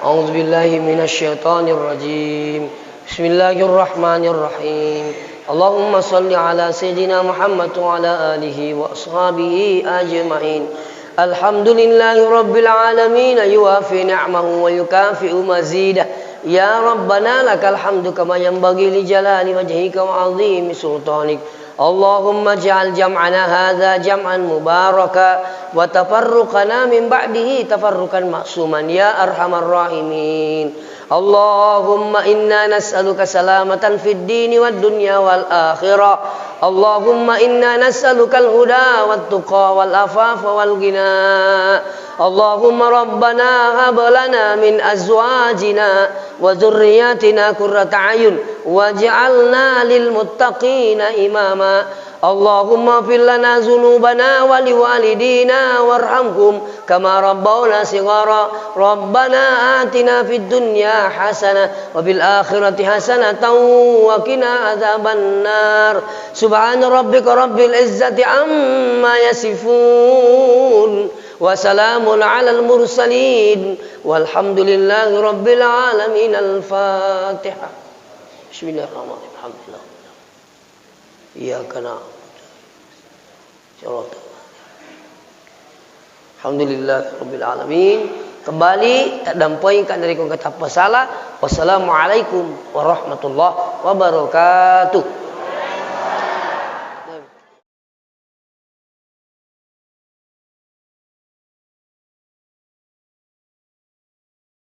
A'udzubillahi minasyaitonirrajim. Bismillahirrahmanirrahim. Allahumma salli ala Sayyidina Muhammad wa ala alihi wa ashabihi ajma'in. Alhamdulillahi rabbil alamin, yuwafi ni'mahu wa yukafi'u mazidah. Ya Rabbana lakal hamdu kama yanbaghi li jalali wajhika wa azimi sultanik. Allahumma ij'al jam'ana hadza jam'an mubaraka wa tafarruqana min ba'dihi tafarruqan ma'suman ya arhamar rahimin. Allahumma inna nas'aluka salamatan fid dini wad dunya wal akhirah. Allahumma inna nas'alukal huda wat tuqa wal afafa wal ghina. Allahumma rabbana hab lana min azwajina wa dzurriyyatina qurrata a'yun waj'alna lil muttaqina imama. Allahumma ighfir lana dzunubana wa liwalidina warhamhum kama rabbawna shighara. Rabbana atina fid dunya hasanah wa fil akhirati hasanatan wa qina adzabannar. Subhana rabbika rabbil izzati amma yasifun. Wa salamun alal mursalin. Walhamdulillahi rabbil alamin. Al-Fatihah. Bismillahirrahmanirrahim. Alhamdulillah. Iyyaka na'budu. Siratal. Alhamdulillah rabbil alamin. Kembali, taddampengka narekko engka tappasala. Wassalamualaikum warahmatullahi wabarakatuh.